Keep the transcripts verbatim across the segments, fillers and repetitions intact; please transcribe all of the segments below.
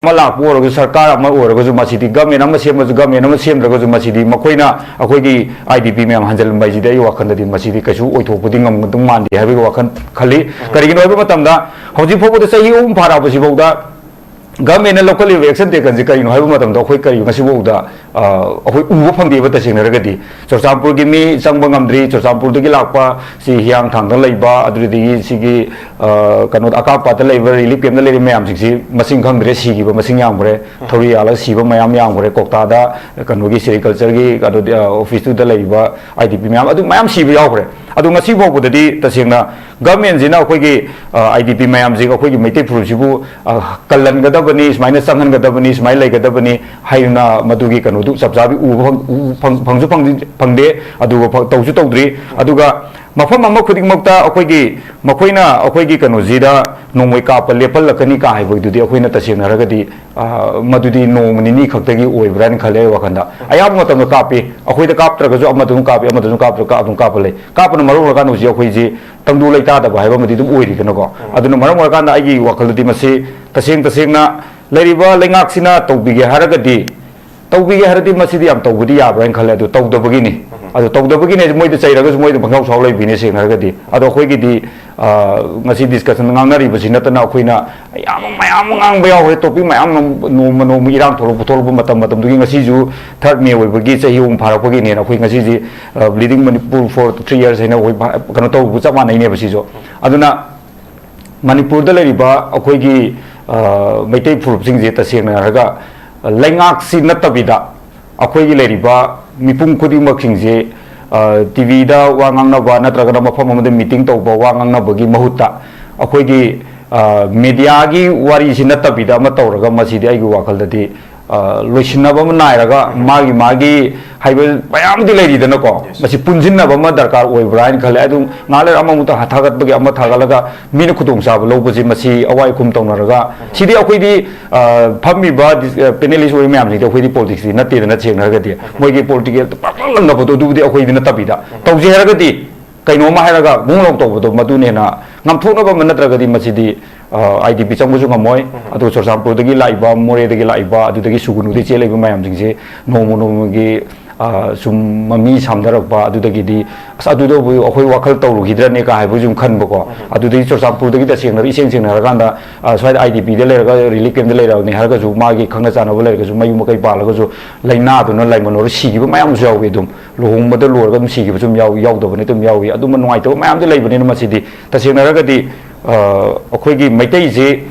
ꯑꯃ ꯂꯥꯛꯄ ꯑꯣꯏꯔꯒꯁꯨ, ꯁꯔꯀꯥꯔ ꯑꯃ ꯑꯣꯏꯔꯒꯁꯨ, ꯃꯁꯤꯗꯤ ꯒꯃꯦꯟ ꯑꯃ ꯁꯦꯝꯃꯁꯨ, ꯒꯃꯦꯟ ꯑꯃ ꯁꯦꯝꯗ꯭ꯔꯒꯁꯨ, ꯃꯁꯤꯗꯤ ꯃꯈꯣꯏꯅ ꯑꯩꯈꯣꯏꯒꯤ ꯑꯥꯏ ꯗꯤ ꯄꯤ ꯃꯌꯥꯝ ꯍꯟꯖꯤꯜꯂꯝꯕ ꯍꯥꯏꯁꯤꯗꯤ ꯑꯩ ꯋꯥꯈꯜꯗꯗꯤ ꯃꯁꯤꯗꯤ ꯀꯩꯁꯨ ꯑꯣꯏꯊꯣꯛꯄꯗꯤ ꯉꯝꯒꯗꯧ ꯃꯥꯟꯗꯦ ꯍꯥꯏꯕꯒꯤ ꯋꯥꯈꯜ ꯈꯜꯂꯤ꯫ ꯀꯔꯤꯒꯤꯅꯣ ꯍꯥꯏꯕ ꯃꯇꯝꯗ, ꯍꯧꯖꯤꯛ ꯐꯥꯎꯕꯗ ꯆꯍꯤ ꯑꯍꯨꯝ ꯐꯥꯔꯛꯄꯁꯤꯐꯥꯎꯗ ꯒꯃꯦꯟꯅ ꯂꯧꯈꯠꯂꯤꯕ action taken ꯁꯤ ꯀꯔꯤꯅꯣ ꯍꯥꯏꯕ ꯃꯇꯝꯗ, ꯑꯩꯈꯣꯏ ꯀꯔꯤ ꯉꯁꯤꯐꯥꯎꯗ, ꯑ, ꯑꯩꯈꯣꯏ ꯎꯕ ꯐꯪꯗꯦꯕ ꯇꯁꯦꯡꯅ ꯍꯥꯏꯔꯒꯗꯤ꯫ ꯆꯨꯔꯆꯥꯟꯄꯨꯔꯒꯤ ꯃꯤ ꯆꯪꯕ ꯉꯝꯗ꯭ꯔꯤ, ꯆꯨꯔꯆꯥꯟꯄꯨꯔꯗꯒꯤ ꯂꯥꯛꯄ ꯁꯤ ꯍꯤꯌꯥꯡꯊꯥꯡꯗ ꯂꯩꯕ, ꯑꯗꯨꯗꯒꯤ ꯁꯤꯒꯤ, ꯑ, ꯀꯩꯅꯣꯗ, ꯑꯀꯥꯞꯄꯥꯠꯇ ꯂꯩꯕ, relief camp ꯇ ꯂꯩꯔꯤꯕ ꯃꯌꯥꯝꯁꯤꯡꯁꯤ ꯃꯁꯤꯡ ꯈꯪꯗ꯭ꯔꯦ, ꯁꯤꯈꯤꯕ ꯃꯁꯤꯡ ꯌꯥꯝꯈ꯭ꯔꯦ, ꯊꯧꯔꯤ ꯌꯥꯜꯂꯒ ꯁꯤꯕ ꯃꯌꯥꯝ ꯌꯥꯝꯈ꯭ꯔꯦ, ꯀꯣꯛꯇꯥꯗ ꯀꯩꯅꯣꯒꯤ sericulture ꯒꯤ ꯀꯩꯅꯣ, ꯑ, office ꯇꯨꯗ ꯂꯩꯔꯤꯕ ꯑꯥꯏ ꯗꯤ ꯄꯤ ꯃꯌꯥꯝ, ꯑꯗꯨ ꯃꯌꯥꯝ ꯁꯤꯕ ꯌꯥꯎꯈ꯭ꯔꯦ꯫ ꯑꯗꯨ ꯉꯁꯤ ꯐꯥꯎꯕꯗꯗꯤ ꯇꯁꯦꯡꯅ ꯒꯃꯦꯟꯁꯤꯅ ꯑꯩꯈꯣꯏꯒꯤ, ꯑ, ꯑꯥꯏ ꯗꯤ ꯄꯤ ꯃꯌꯥꯝꯁꯤꯒ ꯑꯩꯈꯣꯏꯒꯤ ꯃꯩꯇꯩ ꯐꯨꯔꯨꯞꯁꯤꯕꯨ, ꯑ, ꯀꯜꯍꯟꯒꯗꯕꯅꯤ, ꯁꯨꯃꯥꯏꯅ ꯆꯪꯍꯟꯒꯗꯕꯅꯤ, ꯁꯨꯃꯥꯏꯅ ꯂꯩꯒꯗꯕꯅꯤ ꯍꯥꯏꯅ ꯃꯗꯨꯒꯤ ꯀꯩꯅꯣꯗꯨ ꯆꯞ ꯆꯥꯕꯤ ꯎꯕ ꯐꯪ-, ꯎ-, ꯐꯪ-, ꯐꯪꯁꯨ ꯐꯪꯗꯤ-, ꯐꯪꯗꯦ, ꯑꯗꯨꯒ ꯐ-, ꯇꯧꯁꯨ ꯇꯧꯗ꯭ꯔꯤ꯫ ꯑꯗꯨꯒ ꯃꯐꯝ ꯑꯃ ꯈꯨꯗꯤꯡꯃꯛꯇ ꯑꯩꯈꯣꯏꯒꯤ, ꯃꯈꯣꯏꯅ ꯑꯩꯈꯣꯏꯒꯤ ꯀꯩꯅꯣꯁꯤꯗ ꯅꯣꯡꯃꯩ ꯀꯥꯞꯄ ꯂꯦꯞꯍꯜꯂꯛꯀꯅꯤ ꯀꯥ ꯍꯥꯏꯕꯗꯨꯗꯤ ꯑꯩꯈꯣꯏꯅ ꯇꯁꯦꯡꯅ ꯍꯥꯏꯔꯒꯗꯤ, ꯑ, ꯃꯗꯨꯗꯤ ꯅꯣꯡꯃ ꯅꯤꯅꯤ ꯈꯛꯇꯒꯤ ꯑꯣꯏꯕ꯭ꯔꯥ ꯍꯥꯏꯅ ꯈꯜꯂꯦ ꯑꯩ ꯋꯥꯈꯜꯗ꯫ ꯑꯌꯥꯝꯕ ꯃꯇꯝꯗ ꯀꯥꯞꯄꯤ, ꯑꯩꯈꯣꯏꯗ ꯀꯥꯞꯇ꯭ꯔꯒꯁꯨ ꯑꯃꯗ ꯑꯗꯨꯝ ꯀꯥꯞꯄꯤ, ꯑꯃꯗ ꯑꯗꯨꯝ ꯀꯥꯞꯇ꯭ꯔꯒ ꯑꯗꯨꯝ ꯀꯥꯞꯄ ꯂꯩ꯫ ꯀꯥꯞꯄꯅ ꯃꯔꯝ ꯑꯣꯏꯔꯀꯥꯟꯗ ꯍꯧꯖꯤꯛ ꯑꯩꯈꯣꯏꯁꯤ ꯇꯪꯗꯨ ꯂꯩꯇꯥꯗꯕ ꯍꯥꯏꯕ ꯑꯃꯗꯤ ꯑꯗꯨꯝ ꯑꯣꯏꯔꯤꯗꯅꯀꯣ꯫ ꯑꯗꯨꯅ ꯃꯔꯝ ꯑꯣꯏꯔꯀꯥꯟꯗ ꯑꯩꯒꯤ ꯋꯥꯈꯜꯗꯗꯤ ꯃꯁꯤ ꯇꯁꯦꯡ ꯇꯁꯦꯡꯅ ꯂꯩꯔꯤꯕ ꯂꯩꯉꯥꯛꯁꯤꯅ ꯇꯧꯕꯤꯒꯦ ꯍꯥꯏꯔꯒꯗꯤ, ꯇꯧꯕꯤꯒꯦ ꯍꯥꯏꯔꯗꯤ ꯃꯁꯤꯗꯤ ꯌꯥꯝ ꯇꯧꯕꯗꯤ ꯌꯥꯕ꯭ꯔꯥ ꯍꯥꯏꯅ ꯈꯜꯂꯦ꯫ ꯑꯗꯨ ꯇꯧꯗꯕꯒꯤꯅꯤ꯫ ꯑꯗꯨ ꯇꯧꯗꯕꯒꯤꯅꯦ, ꯃꯣꯏꯗ ꯆꯩꯔꯒꯁꯨ ꯃꯣꯏꯗ ꯄꯪꯁꯥꯎ ꯁꯥꯎ ꯂꯩꯕꯤꯅꯦ ꯁꯦꯡꯅ ꯍꯥꯏꯔꯒꯗꯤ꯫ ꯑꯗꯣ ꯑꯩꯈꯣꯏꯒꯤꯗꯤ, ꯑ, ꯉꯁꯤ discussion ꯉꯥꯡꯅꯔꯤꯕꯁꯤ ꯅꯠꯇꯅ ꯑꯩꯈꯣꯏꯅ ꯌꯥꯝ, ꯃꯌꯥꯝ ꯑꯃ ꯉꯥꯡꯕ ꯌꯥꯎꯈ꯭ꯔꯦ, topic ꯃꯌꯥꯝ ꯑꯃ ꯅꯣꯡꯃ ꯅꯣꯡꯃ ꯏꯔꯥꯡ ꯊꯣꯛꯂꯛꯄ ꯊꯣꯛꯂꯛꯄ ꯃꯇꯝ ꯃꯇꯝꯗꯨꯒꯤ꯫ ꯉꯁꯤꯁꯨ third May ꯑꯣꯏꯕꯒꯤ ꯆꯍꯤ ꯑꯍꯨꯝ ꯐꯥꯔꯛꯄꯒꯤꯅꯦꯅ ꯑꯩꯈꯣꯏ ꯉꯁꯤꯁꯤ, ꯑ, Bleeding Manipur for three years ꯍꯥꯏꯅ ꯑꯩꯈꯣꯏ ꯐꯥ-, ꯀꯩꯅꯣ ꯇꯧꯕ ꯆꯞ ꯃꯥꯟꯅꯩꯅꯦꯕ ꯁꯤꯁꯨ꯫ ꯑꯗꯨꯅ ꯃꯅꯤꯄꯨꯔꯗ ꯂꯩꯔꯤꯕ ꯑꯩꯈꯣꯏꯒꯤ, ꯑ, ꯃꯩꯇꯩ ꯐꯨꯔꯨꯞꯁꯤꯡꯁꯦ ꯇꯁꯦꯡꯅ ꯍꯥꯏꯔꯒ ꯂꯩꯉꯥꯛꯁꯤ ꯅꯠꯇꯕꯤꯗ ꯑꯩꯈꯣꯏꯒꯤ ꯂꯩꯔꯤꯕ ꯃꯤꯄꯨꯝ ꯈꯨꯗꯤꯡꯃꯛꯁꯤꯡꯁꯦ, ꯑ, ꯇꯤ ꯚꯤꯗ ꯋꯥ ꯉꯥꯡꯅꯕ ꯅꯠꯇ꯭ꯔꯒꯅ ꯃꯐꯝ ꯑꯃꯗ meeting ꯇꯧꯕ, ꯋꯥ ꯉꯥꯡꯅꯕꯒꯤ ꯃꯍꯨꯠꯇ ꯑꯩꯈꯣꯏꯒꯤ, ꯑ, media ꯒꯤ ꯋꯥꯔꯤꯁꯤ ꯅꯠꯇꯕꯤꯗ ꯑꯃ ꯇꯧꯔꯒ ꯃꯁꯤꯗꯤ ꯑꯩꯒꯤ ꯋꯥꯈꯜꯗꯗꯤ, ꯑ, ꯂꯣꯏꯁꯤꯟꯅꯕ ꯑꯃ ꯅꯥꯏꯔꯒ ꯃꯥꯒꯤ ꯃꯥꯒꯤ ꯍꯥꯏꯕ ꯃꯌꯥꯝꯗꯤ ꯂꯩꯔꯤꯗꯅꯀꯣ꯫ ꯃꯁꯤ ꯄꯨꯟꯁꯤꯟꯅꯕ ꯑꯃ ꯗꯔꯀꯥꯔ ꯑꯣꯏꯕ꯭ꯔꯥ ꯍꯥꯏꯅ ꯈꯜꯂꯦ꯫ ꯑꯗꯨꯝ ꯉꯥꯏꯍꯥꯛ ꯂꯩꯔ ꯑꯃꯃꯨꯛꯇ ꯊꯥꯒꯠꯄꯒꯤ ꯑꯃ ꯊꯥꯒꯠꯂꯒ ꯃꯤꯅ ꯈꯨꯗꯣꯡꯆꯥꯕ ꯂꯧꯕꯁꯦ ꯃꯁꯤ ꯑꯋꯥꯏ ꯑꯈꯨꯝ ꯇꯧꯅꯔꯒ ꯁꯤꯗꯤ ꯑꯩꯈꯣꯏꯗꯤ, ꯑ, ꯐꯝꯃꯤꯕ dis-, ꯑ, panelist ꯑꯣꯏꯕ ꯃꯌꯥꯝꯁꯤꯡꯗꯤ ꯑꯩꯈꯣꯏꯗꯤ politics ꯇꯤ ꯅꯠꯇꯦꯗꯅ ꯁꯦꯡꯅ ꯍꯥꯏꯔꯒꯗꯤ꯫ ꯃꯣꯏꯒꯤ political ꯄꯥꯛꯂꯪ ꯂꯪꯅꯕꯗꯣ ꯑꯗꯨꯕꯨꯗꯤ ꯑꯩꯈꯣꯏꯗꯤ ꯅꯠꯇꯕꯤꯗ ꯇꯧꯁꯦ ꯍꯥꯏꯔꯒꯗꯤ ꯀꯩꯅꯣꯝꯃ ꯍꯥꯏꯔꯒ ꯃꯨꯛ ꯂꯥꯎ ꯇꯧꯕꯗꯣ ꯃꯗꯨꯅ ꯍꯦꯟꯅ ꯉꯥꯝꯊꯣꯛꯅꯕ ꯑꯃ ꯅꯠꯇ꯭ꯔꯒꯗꯤ ꯃꯁꯤꯗꯤ ꯑꯥꯏ ꯗꯤ ꯄꯤ ꯆꯪꯕꯁꯨ ꯉꯝꯃꯣꯏ꯫ ꯑꯗꯨꯒ ꯆꯨꯔꯆꯥꯟꯄꯨꯔꯗꯒꯤ ꯂꯥꯛꯏꯕ, ꯃꯣꯔꯦꯗꯒꯤ ꯂꯥꯛꯏꯕ, ꯑꯗꯨꯗꯒꯤ ꯁꯨꯒꯨꯅꯨꯗꯒꯤ ꯆꯦꯜꯂꯛꯏꯕ ꯃꯌꯥꯝꯁꯤꯡꯁꯦ ꯅꯣꯡꯃ ꯅꯣꯡꯃꯒꯤ, ꯑ, ꯁꯨꯝ ꯃꯃꯤ ꯁꯥꯝꯊꯔꯛꯄ, ꯑꯗꯨꯗꯒꯤꯗꯤ, "ꯑꯁ, ꯑꯗꯨꯗꯕꯨ ꯑꯩꯈꯣꯏ ꯋꯥꯈꯜ ꯇꯧꯔꯨꯈꯤꯗ꯭ꯔꯅꯦ" ꯀꯥ ꯍꯥꯏꯕꯒꯤ ꯁꯨꯝ ꯈꯟꯕꯀꯣ꯫ ꯑꯗꯨꯗꯒꯤ ꯆꯨꯔꯆꯥꯟꯄꯨꯔꯗꯒꯤ ꯇꯁꯦꯡꯅ, ꯏꯁꯦꯡ ꯁꯦꯡꯅ ꯍꯥꯏꯔꯀꯥꯟꯗ, ꯑ, ꯁ꯭ꯋꯥꯏꯗ ꯑꯥꯏ ꯗꯤ ꯄꯤꯗ ꯂꯩꯔꯒ, ꯔꯤꯂꯤꯐ ꯀꯦꯝꯞꯇ ꯂꯩꯔꯕꯅꯦ ꯍꯥꯏꯔꯒꯁꯨ, ꯃꯥꯒꯤ ꯈꯪꯅ ꯆꯥꯟꯅꯕ ꯂꯩꯔꯒꯁꯨ, ꯃꯌꯨꯝ ꯃꯀꯩ ꯄꯥꯜꯂꯒꯁꯨ ꯂꯥꯏꯅꯥꯗꯨꯅ ꯂꯥꯏꯃꯟ ꯑꯣꯏꯔ ꯁꯤꯈꯤꯕ ꯃꯌꯥꯝ ꯑꯃꯁꯨ ꯌꯥꯎꯏ꯫ ꯑꯗꯨꯝ ꯂꯨꯍꯣꯡꯕꯗ ꯂꯣꯏꯔꯒ ꯑꯗꯨꯝ ꯁꯤꯈꯤꯕꯁꯨ ꯑꯗꯨꯝ ꯌꯥꯎ-, ꯌꯥꯎꯗꯕ ꯅꯠꯇꯦ, ꯑꯗꯨꯝ ꯌꯥꯎꯏ꯫ ꯑꯗꯨꯝꯕ ꯅꯨꯡꯉꯥꯏꯇꯕ ꯃꯌꯥꯝꯗꯤ ꯂꯩꯕꯅꯤꯅ, ꯃꯁꯤꯗꯤ ꯇꯁꯦꯡꯅ ꯍꯥꯏꯔꯒꯗꯤ, ꯑ, ꯑꯩꯈꯣꯏꯒꯤ ꯃꯩꯇꯩꯁꯤ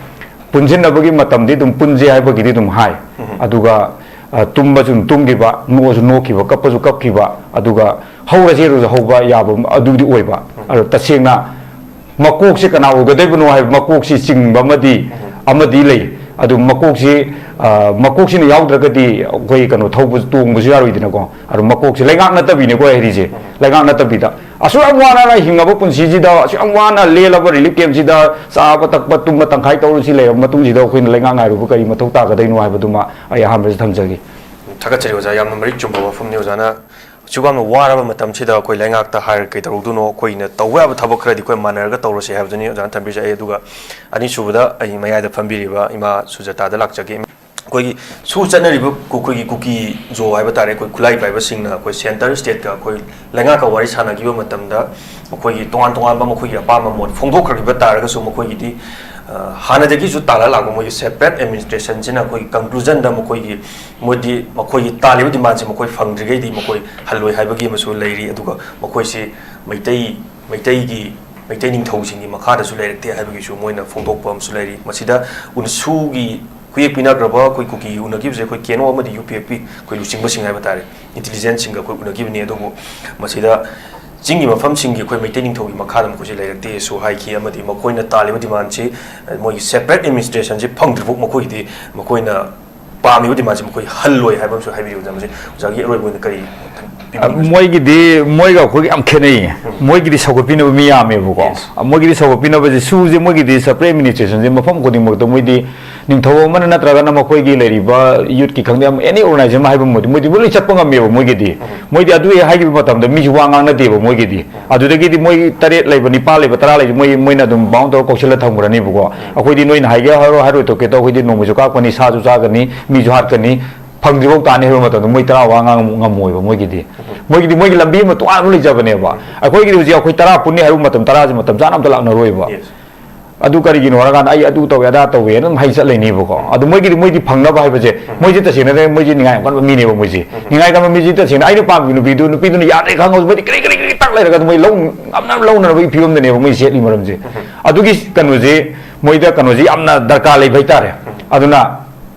ꯄꯨꯟꯁꯤꯟꯅꯕꯒꯤ ꯃꯇꯝꯗꯤ ꯑꯗꯨꯝ ꯄꯨꯟꯁꯦ ꯍꯥꯏꯕꯒꯤꯗꯤ ꯑꯗꯨꯝ ꯍꯥꯏ꯫ ꯑꯗꯨꯒ, ꯑ, ꯇꯨꯝꯕꯁꯨ ꯑꯗꯨꯝ ꯇꯨꯝꯈꯤꯕ, ꯅꯣꯛꯑꯁꯨ ꯅꯣꯛꯈꯤꯕ, ꯀꯞꯄꯁꯨ ꯀꯞꯈꯤꯕ, ꯑꯗꯨꯒ ꯍꯧꯔ ꯆꯦꯜꯂꯁꯨ ꯍꯧꯕ ꯌꯥꯕ ꯑꯗꯨꯗꯤ ꯑꯣꯏꯕ꯫ ꯑꯗꯣ ꯇꯁꯦꯡꯅ ꯃꯀꯣꯛꯁꯦ ꯀꯅꯥ ꯑꯣꯏꯒꯗꯣꯏꯕꯅꯣ ꯍꯥꯏꯕ ꯃꯀꯣꯛꯁꯤ ꯆꯤꯡꯕ ꯑꯃꯗꯤ, ꯑꯃꯗꯤ ꯂꯩ꯫ ꯑꯗꯨ ꯃꯀꯣꯛꯁꯤ, ꯑ, ꯃꯀꯣꯛꯁꯤꯅ ꯌꯥꯎꯗ꯭ꯔꯒꯗꯤ ꯑꯩꯈꯣꯏ ꯀꯩꯅꯣ ꯊꯧꯕ, ꯇꯣꯡꯕꯁꯨ ꯌꯥꯔꯣꯏꯗꯅꯀꯣ꯫ ꯑꯗꯨ ꯃꯀꯣꯛꯁꯦ ꯂꯩꯉꯥꯛ ꯅꯠꯇꯕꯤꯅꯦꯀꯣ ꯍꯥꯏꯔꯤꯁꯦ꯫ ꯂꯩꯉꯥꯛ ꯅꯠꯇꯕꯤꯗ ꯑꯁꯨꯛ ꯌꯥꯝ ꯋꯥꯅ ꯍꯤꯡꯉꯕ ꯄꯨꯟꯁꯤꯁꯤꯗ, ꯑꯁꯨꯛ ꯌꯥꯝ ꯋꯥꯅ ꯂꯦꯜꯂꯕ ꯔꯤꯂꯤꯐ ꯀꯦꯝꯞꯁꯤꯗ, ꯆꯥꯕ ꯊꯛꯄ ꯇꯨꯝꯕ ꯇꯪꯈꯥꯏ ꯇꯧꯔꯁꯤ ꯂꯩꯔꯕ ꯃꯇꯨꯡꯁꯤꯗ, ꯑꯩꯈꯣꯏꯅ ꯂꯩꯉꯥꯛ ꯉꯥꯏꯔꯨꯕ ꯀꯔꯤ ꯃꯊꯧ ꯇꯥꯒꯗꯣꯏꯅꯣ ꯍꯥꯏꯕꯗꯨꯃ ꯑꯩ ꯑꯍꯥꯟꯕꯗ ꯊꯝꯖꯒꯦ꯫ ꯊꯥꯒꯠꯆꯔꯤ ꯑꯣꯖꯥ, ꯌꯥꯝꯅ ꯃꯔꯤꯛ ꯆꯨꯝꯕ ꯋꯥꯐꯝꯅꯤ꯫ ꯑꯣꯖꯥꯅ ꯑꯁꯨꯛ ꯌꯥꯝꯅ ꯋꯥꯔꯕ ꯃꯇꯝꯁꯤꯗ ꯑꯩꯈꯣꯏ ꯂꯩꯉꯥꯛꯇ ꯍꯥꯏꯔꯒ ꯀꯩꯗꯧꯔꯨꯗꯣꯏꯅꯣ, ꯑꯩꯈꯣꯏꯅ ꯇꯧꯕ ꯌꯥꯕ ꯊꯕꯛ ꯈꯔꯗꯤ ꯑꯩꯈꯣꯏ ꯃꯥꯟꯅꯔꯒ ꯇꯧꯔꯁꯦ ꯍꯥꯏꯕꯗꯨꯅꯤ ꯑꯣꯖꯥꯅ ꯊꯝꯕꯤꯔꯤꯁꯦ꯫ ꯑꯩ ꯑꯗꯨꯒ ꯑꯅꯤꯁꯨꯕꯗ ꯑꯩ ꯃꯌꯥꯏꯗ ꯐꯝꯕꯤꯔꯤꯕ ꯏꯃꯥ ꯁꯨꯖꯇꯥꯗ ꯂꯥꯛꯆꯒꯦ꯫ ꯑꯩꯈꯣꯏꯒꯤ ꯁꯨ ꯆꯠꯅꯔꯤꯕ ꯀꯨ-, ꯑꯩꯈꯣꯏꯒꯤ ꯀꯨꯀꯤ ꯖꯣ ꯍꯥꯏꯕ ꯇꯥꯔꯦ, ꯑꯩꯈꯣꯏ ꯈꯨꯠꯂꯥꯏ ꯄꯥꯏꯕꯁꯤꯡꯅ ꯑꯩꯈꯣꯏ ꯁꯦꯟꯇꯔ ꯁ꯭ꯇꯦꯠꯀ ꯑꯩꯈꯣꯏ ꯂꯩꯉꯥꯛꯀ ꯋꯥꯔꯤ ꯁꯥꯟꯅꯈꯤꯕ ꯃꯇꯝꯗ ꯃꯈꯣꯏꯒꯤ ꯇꯣꯉꯥꯟ ꯇꯣꯉꯥꯟꯕ ꯃꯈꯣꯏꯒꯤ ꯑꯄꯥꯝꯕ ꯃꯣꯠ ꯐꯣꯡꯗꯣꯛꯈ꯭ꯔꯕ ꯇꯥꯔꯒꯁꯨ, ꯃꯈꯣꯏꯒꯤꯗꯤ, ꯑ, ꯍꯥꯟꯅꯗꯒꯤꯁꯨ ꯇꯥꯜꯂ ꯂꯥꯛꯄ ꯃꯣꯏꯒꯤ ꯁꯦꯄꯔꯦꯠ ꯑꯦꯗꯃꯤꯅꯤꯁꯇ꯭ꯔꯦꯁꯟꯁꯤꯅ ꯑꯩꯈꯣꯏꯒꯤ ꯀꯟꯀ꯭ꯂꯨꯖꯟꯗ ꯃꯈꯣꯏꯒꯤ, ꯃꯣꯏꯗꯤ ꯃꯈꯣꯏꯒꯤ ꯇꯥꯜꯂꯤꯕ ꯗꯤꯃꯥꯟꯁꯦ ꯃꯈꯣꯏ ꯐꯪꯗ꯭ꯔꯤꯈꯩꯗꯤ ꯃꯈꯣꯏ ꯍꯜꯂꯣꯏ ꯍꯥꯏꯕꯒꯤ ꯑꯃꯁꯨ ꯂꯩꯔꯤ꯫ ꯑꯗꯨꯒ ꯃꯈꯣꯏꯁꯤ ꯃꯩꯇꯩ, ꯃꯩꯇꯩꯒꯤ, ꯃꯩꯇꯩ ꯅꯤꯡꯊꯧꯁꯤꯡꯒꯤ ꯃꯈꯥꯗꯁꯨ ꯂꯩꯔꯛꯇꯦ ꯍꯥꯏꯕꯒꯤꯁꯨ ꯃꯣꯏꯅ ꯐꯣꯡꯗꯣꯛꯄ ꯑꯃꯁꯨ ꯂꯩꯔꯤ꯫ ꯃꯁꯤꯗ ꯎꯟꯁꯨꯒꯤ ꯈꯨꯌꯦꯛ ꯄꯤꯅꯈ꯭ꯔꯕ ꯑꯩꯈꯣꯏ ꯀꯨꯀꯤ ꯎꯅꯈꯤꯕꯁꯦ ꯑꯩꯈꯣꯏ ꯀꯦꯅꯣ ꯑꯃꯗꯤ ꯌꯨ ꯄꯤ ꯑꯦꯐ ꯄꯤ ꯑꯩꯈꯣꯏ ꯂꯨꯆꯤꯡꯕꯁꯤꯡ ꯍꯥꯏꯕ ꯇꯥꯔꯦ, ꯏꯟꯇꯤꯂꯤꯖꯦꯟꯁꯁꯤꯡꯒ ꯑꯩꯈꯣꯏ ꯎꯅꯈꯤꯕꯅꯤ꯫ ꯑꯗꯨꯕꯨ ꯃꯁꯤꯗ ꯆꯤꯡꯒꯤ ꯃꯐꯝꯁꯤꯡꯒꯤ ꯑꯩꯈꯣꯏ ꯃꯩꯇꯩ ꯅꯤꯡꯊꯧꯒꯤ ꯃꯈꯥꯗ ꯃꯈꯣꯏꯁꯦ ꯂꯩꯔꯛꯇꯦꯁꯨ ꯍꯥꯏꯈꯤ꯫ ꯑꯃꯗꯤ ꯃꯈꯣꯏꯅ ꯇꯥꯜꯂꯤꯕ ꯗꯤꯃꯥꯟꯁꯤ, ꯃꯣꯏꯒꯤ ꯁꯦꯄꯔꯦꯠ ꯑꯦꯗꯃꯤꯅꯤꯁꯇ꯭ꯔꯦꯁꯟꯁꯤ ꯐꯪꯗ꯭ꯔꯤꯐꯥꯎ ꯃꯈꯣꯏꯒꯤꯗꯤ, ꯃꯈꯣꯏꯅ ꯄꯥꯝꯃꯤꯕ ꯗꯤꯃꯥꯟꯁꯤ ꯃꯈꯣꯏ ꯍꯜꯂꯣꯏ ꯍꯥꯏꯕ ꯑꯃꯁꯨ ꯍꯥꯏꯕꯤꯔꯤꯕ꯫ ꯑꯣꯖꯥ, ꯃꯁꯤ ꯑꯣꯖꯥꯒꯤ ꯑꯔꯣꯏꯕ ꯑꯣꯏꯅ ꯀꯔꯤ ꯃꯣꯏꯒꯤꯗꯤ, ꯃꯣꯏꯒ ꯑꯩꯈꯣꯏꯒ ꯌꯥꯝ ꯈꯦꯠꯅꯩꯌꯦ꯫ ꯃꯣꯏꯒꯤꯗꯤ ꯁꯧꯒꯠꯄꯤꯅꯕ ꯃꯤ ꯌꯥꯝꯃꯦꯕꯀꯣ꯫ Yes. ꯃꯣꯏꯒꯤꯗꯤ ꯁꯧꯒꯠꯄꯤꯅꯕꯁꯦ, ꯁꯨꯁꯦ ꯃꯣꯏꯒꯤꯗꯤ separate administrationꯁꯦ ꯃꯐꯝ ꯈꯨꯗꯤꯡꯃꯛꯇ ꯃꯣꯏꯗꯤ ꯅꯤꯡꯊꯧ ꯑꯃꯅ ꯅꯠꯇ꯭ꯔꯒꯅ ꯃꯈꯣꯏꯒꯤ ꯂꯩꯔꯤꯕ youthꯀꯤ ꯈꯪꯗꯦ, ꯑꯃ any organization ꯑꯃ ꯍꯥꯏꯕ ꯃꯣꯏꯗꯤ, ꯃꯣꯏꯗꯤ ꯂꯣꯏ ꯆꯠꯄ ꯉꯝꯃꯦꯕ ꯃꯣꯏꯒꯤꯗꯤ꯫ ꯃꯣꯏꯗꯤ ꯑꯗꯨ ꯍꯦꯛ ꯍꯥꯏꯈꯤꯕ ꯃꯇꯝꯗ ꯃꯤꯁꯨ ꯋꯥ ꯉꯥꯡꯅꯗꯦꯕ ꯃꯣꯏꯒꯤꯗꯤ꯫ ꯑꯗꯨꯗꯒꯤꯗꯤ ꯃꯣꯏ ꯇꯔꯦꯠ ꯂꯩꯕ, ꯅꯤꯄꯥꯜ ꯂꯩꯕ, ꯇꯔꯥ ꯂꯩꯕ, ꯃꯣꯏ, ꯃꯣꯏꯅ ꯑꯗꯨꯝ bound ꯇꯧꯔ ꯀꯧꯁꯤꯜꯂ ꯊꯝꯈ꯭ꯔꯅꯤꯕꯀꯣ꯫ ꯑꯩꯈꯣꯏꯗꯤ ꯅꯣꯏꯅ ꯍꯥꯏꯒꯦ ꯍꯥꯏꯔꯣ ꯍꯥꯏꯔꯣꯏ ꯇꯣꯛꯀꯦ ꯇꯧ, ꯑꯩꯈꯣꯏꯗꯤ ꯅꯣꯡꯃꯩꯁꯨ ꯀꯥꯞꯀꯅꯤ, ꯁꯥꯁꯨ ꯆꯥꯒꯅꯤ, ꯃꯤꯁꯨ ꯍꯥꯠꯀꯅꯤ, ꯐꯪꯗ꯭ꯔꯤꯐꯥꯎ ꯇꯥꯅꯤ ꯍꯥꯏꯕ ꯃꯇꯝꯗ ꯃꯣꯏ ꯇꯔꯥ ꯋꯥ ꯉꯥꯡ ꯉꯝꯃꯣꯏꯕ ꯃꯣꯏꯒꯤꯗꯤ꯫ ꯃꯣꯏꯒꯤꯗꯤ ꯃꯣꯏꯒꯤ ꯂꯝꯕꯤ ꯑꯃ ꯇꯣꯉꯥꯟꯕ ꯂꯩꯖꯕꯅꯦꯕ꯫ ꯑꯩꯈꯣꯏꯒꯤꯗꯤ ꯍꯧꯖꯤꯛ ꯑꯩꯈꯣꯏ ꯇꯔꯥ ꯄꯨꯟꯅꯤ ꯍꯥꯏꯕ ꯃꯇꯝ ꯇꯔꯥꯁꯦ ꯃꯇꯝ ꯆꯥꯅ ꯑꯝꯇ ꯂꯥꯛꯅꯔꯣꯏꯕ꯫ Yes. ꯑꯗꯨ ꯀꯔꯤꯒꯤꯅꯣ ꯍꯥꯏꯔꯀꯥꯟꯗ ꯑꯩ ꯑꯗꯨ ꯇꯧꯋꯦ ꯑꯗꯥ ꯇꯧꯋꯦ ꯑꯗꯨꯝ ꯍꯩ ꯆꯠ ꯂꯩꯅꯤꯕꯀꯣ꯫ ꯑꯗꯨ ꯃꯣꯏꯒꯤꯗꯤ, ꯃꯣꯏꯗꯤ ꯐꯪꯅꯕ ꯍꯥꯏꯕꯁꯦ, ꯃꯣꯏꯁꯦ ꯇꯁꯦꯡꯅ ꯃꯣꯏꯁꯦ ꯅꯤꯡꯉꯥꯏ ꯌꯥꯝ ꯀꯟꯕ ꯃꯤꯅꯦꯕ ꯃꯣꯏꯁꯦ꯫ ꯅꯤꯡꯉꯥꯏ ꯀꯟꯕ ꯃꯤꯁꯦ ꯇꯁꯦꯡꯅ ꯑꯩꯅ ꯄꯥꯝꯃꯤꯕ ꯅꯨꯄꯤꯗꯨ, ꯅꯨꯄꯤꯗꯨꯅ ꯌꯥꯗ꯭ꯔꯦ ꯈꯪꯉꯁꯨ ꯃꯣꯏꯗꯤ ꯀꯔꯤ ꯀꯔꯤ ꯀꯔꯤ ꯇꯛ ꯂꯩꯔꯒ ꯑꯗꯨꯝ ꯃꯣꯏ ꯂꯧ ꯉꯝꯅꯕ ꯂꯧꯅꯅꯕꯒꯤ ꯐꯤꯕꯝꯗꯅꯦꯕ ꯃꯣꯏ ꯆꯦꯠꯂꯤ ꯃꯔꯝꯁꯦ꯫ ꯑꯗꯨꯒꯤ ꯀꯩꯅꯣꯁꯦ, ꯃꯣꯏꯗ ꯀꯩꯅꯣꯁꯦ ꯌꯥꯝꯅ ꯗꯔꯀꯥꯔ ꯂꯩꯕ ꯍꯥꯏꯇꯥꯔꯦ꯫ ꯑꯗꯨꯅ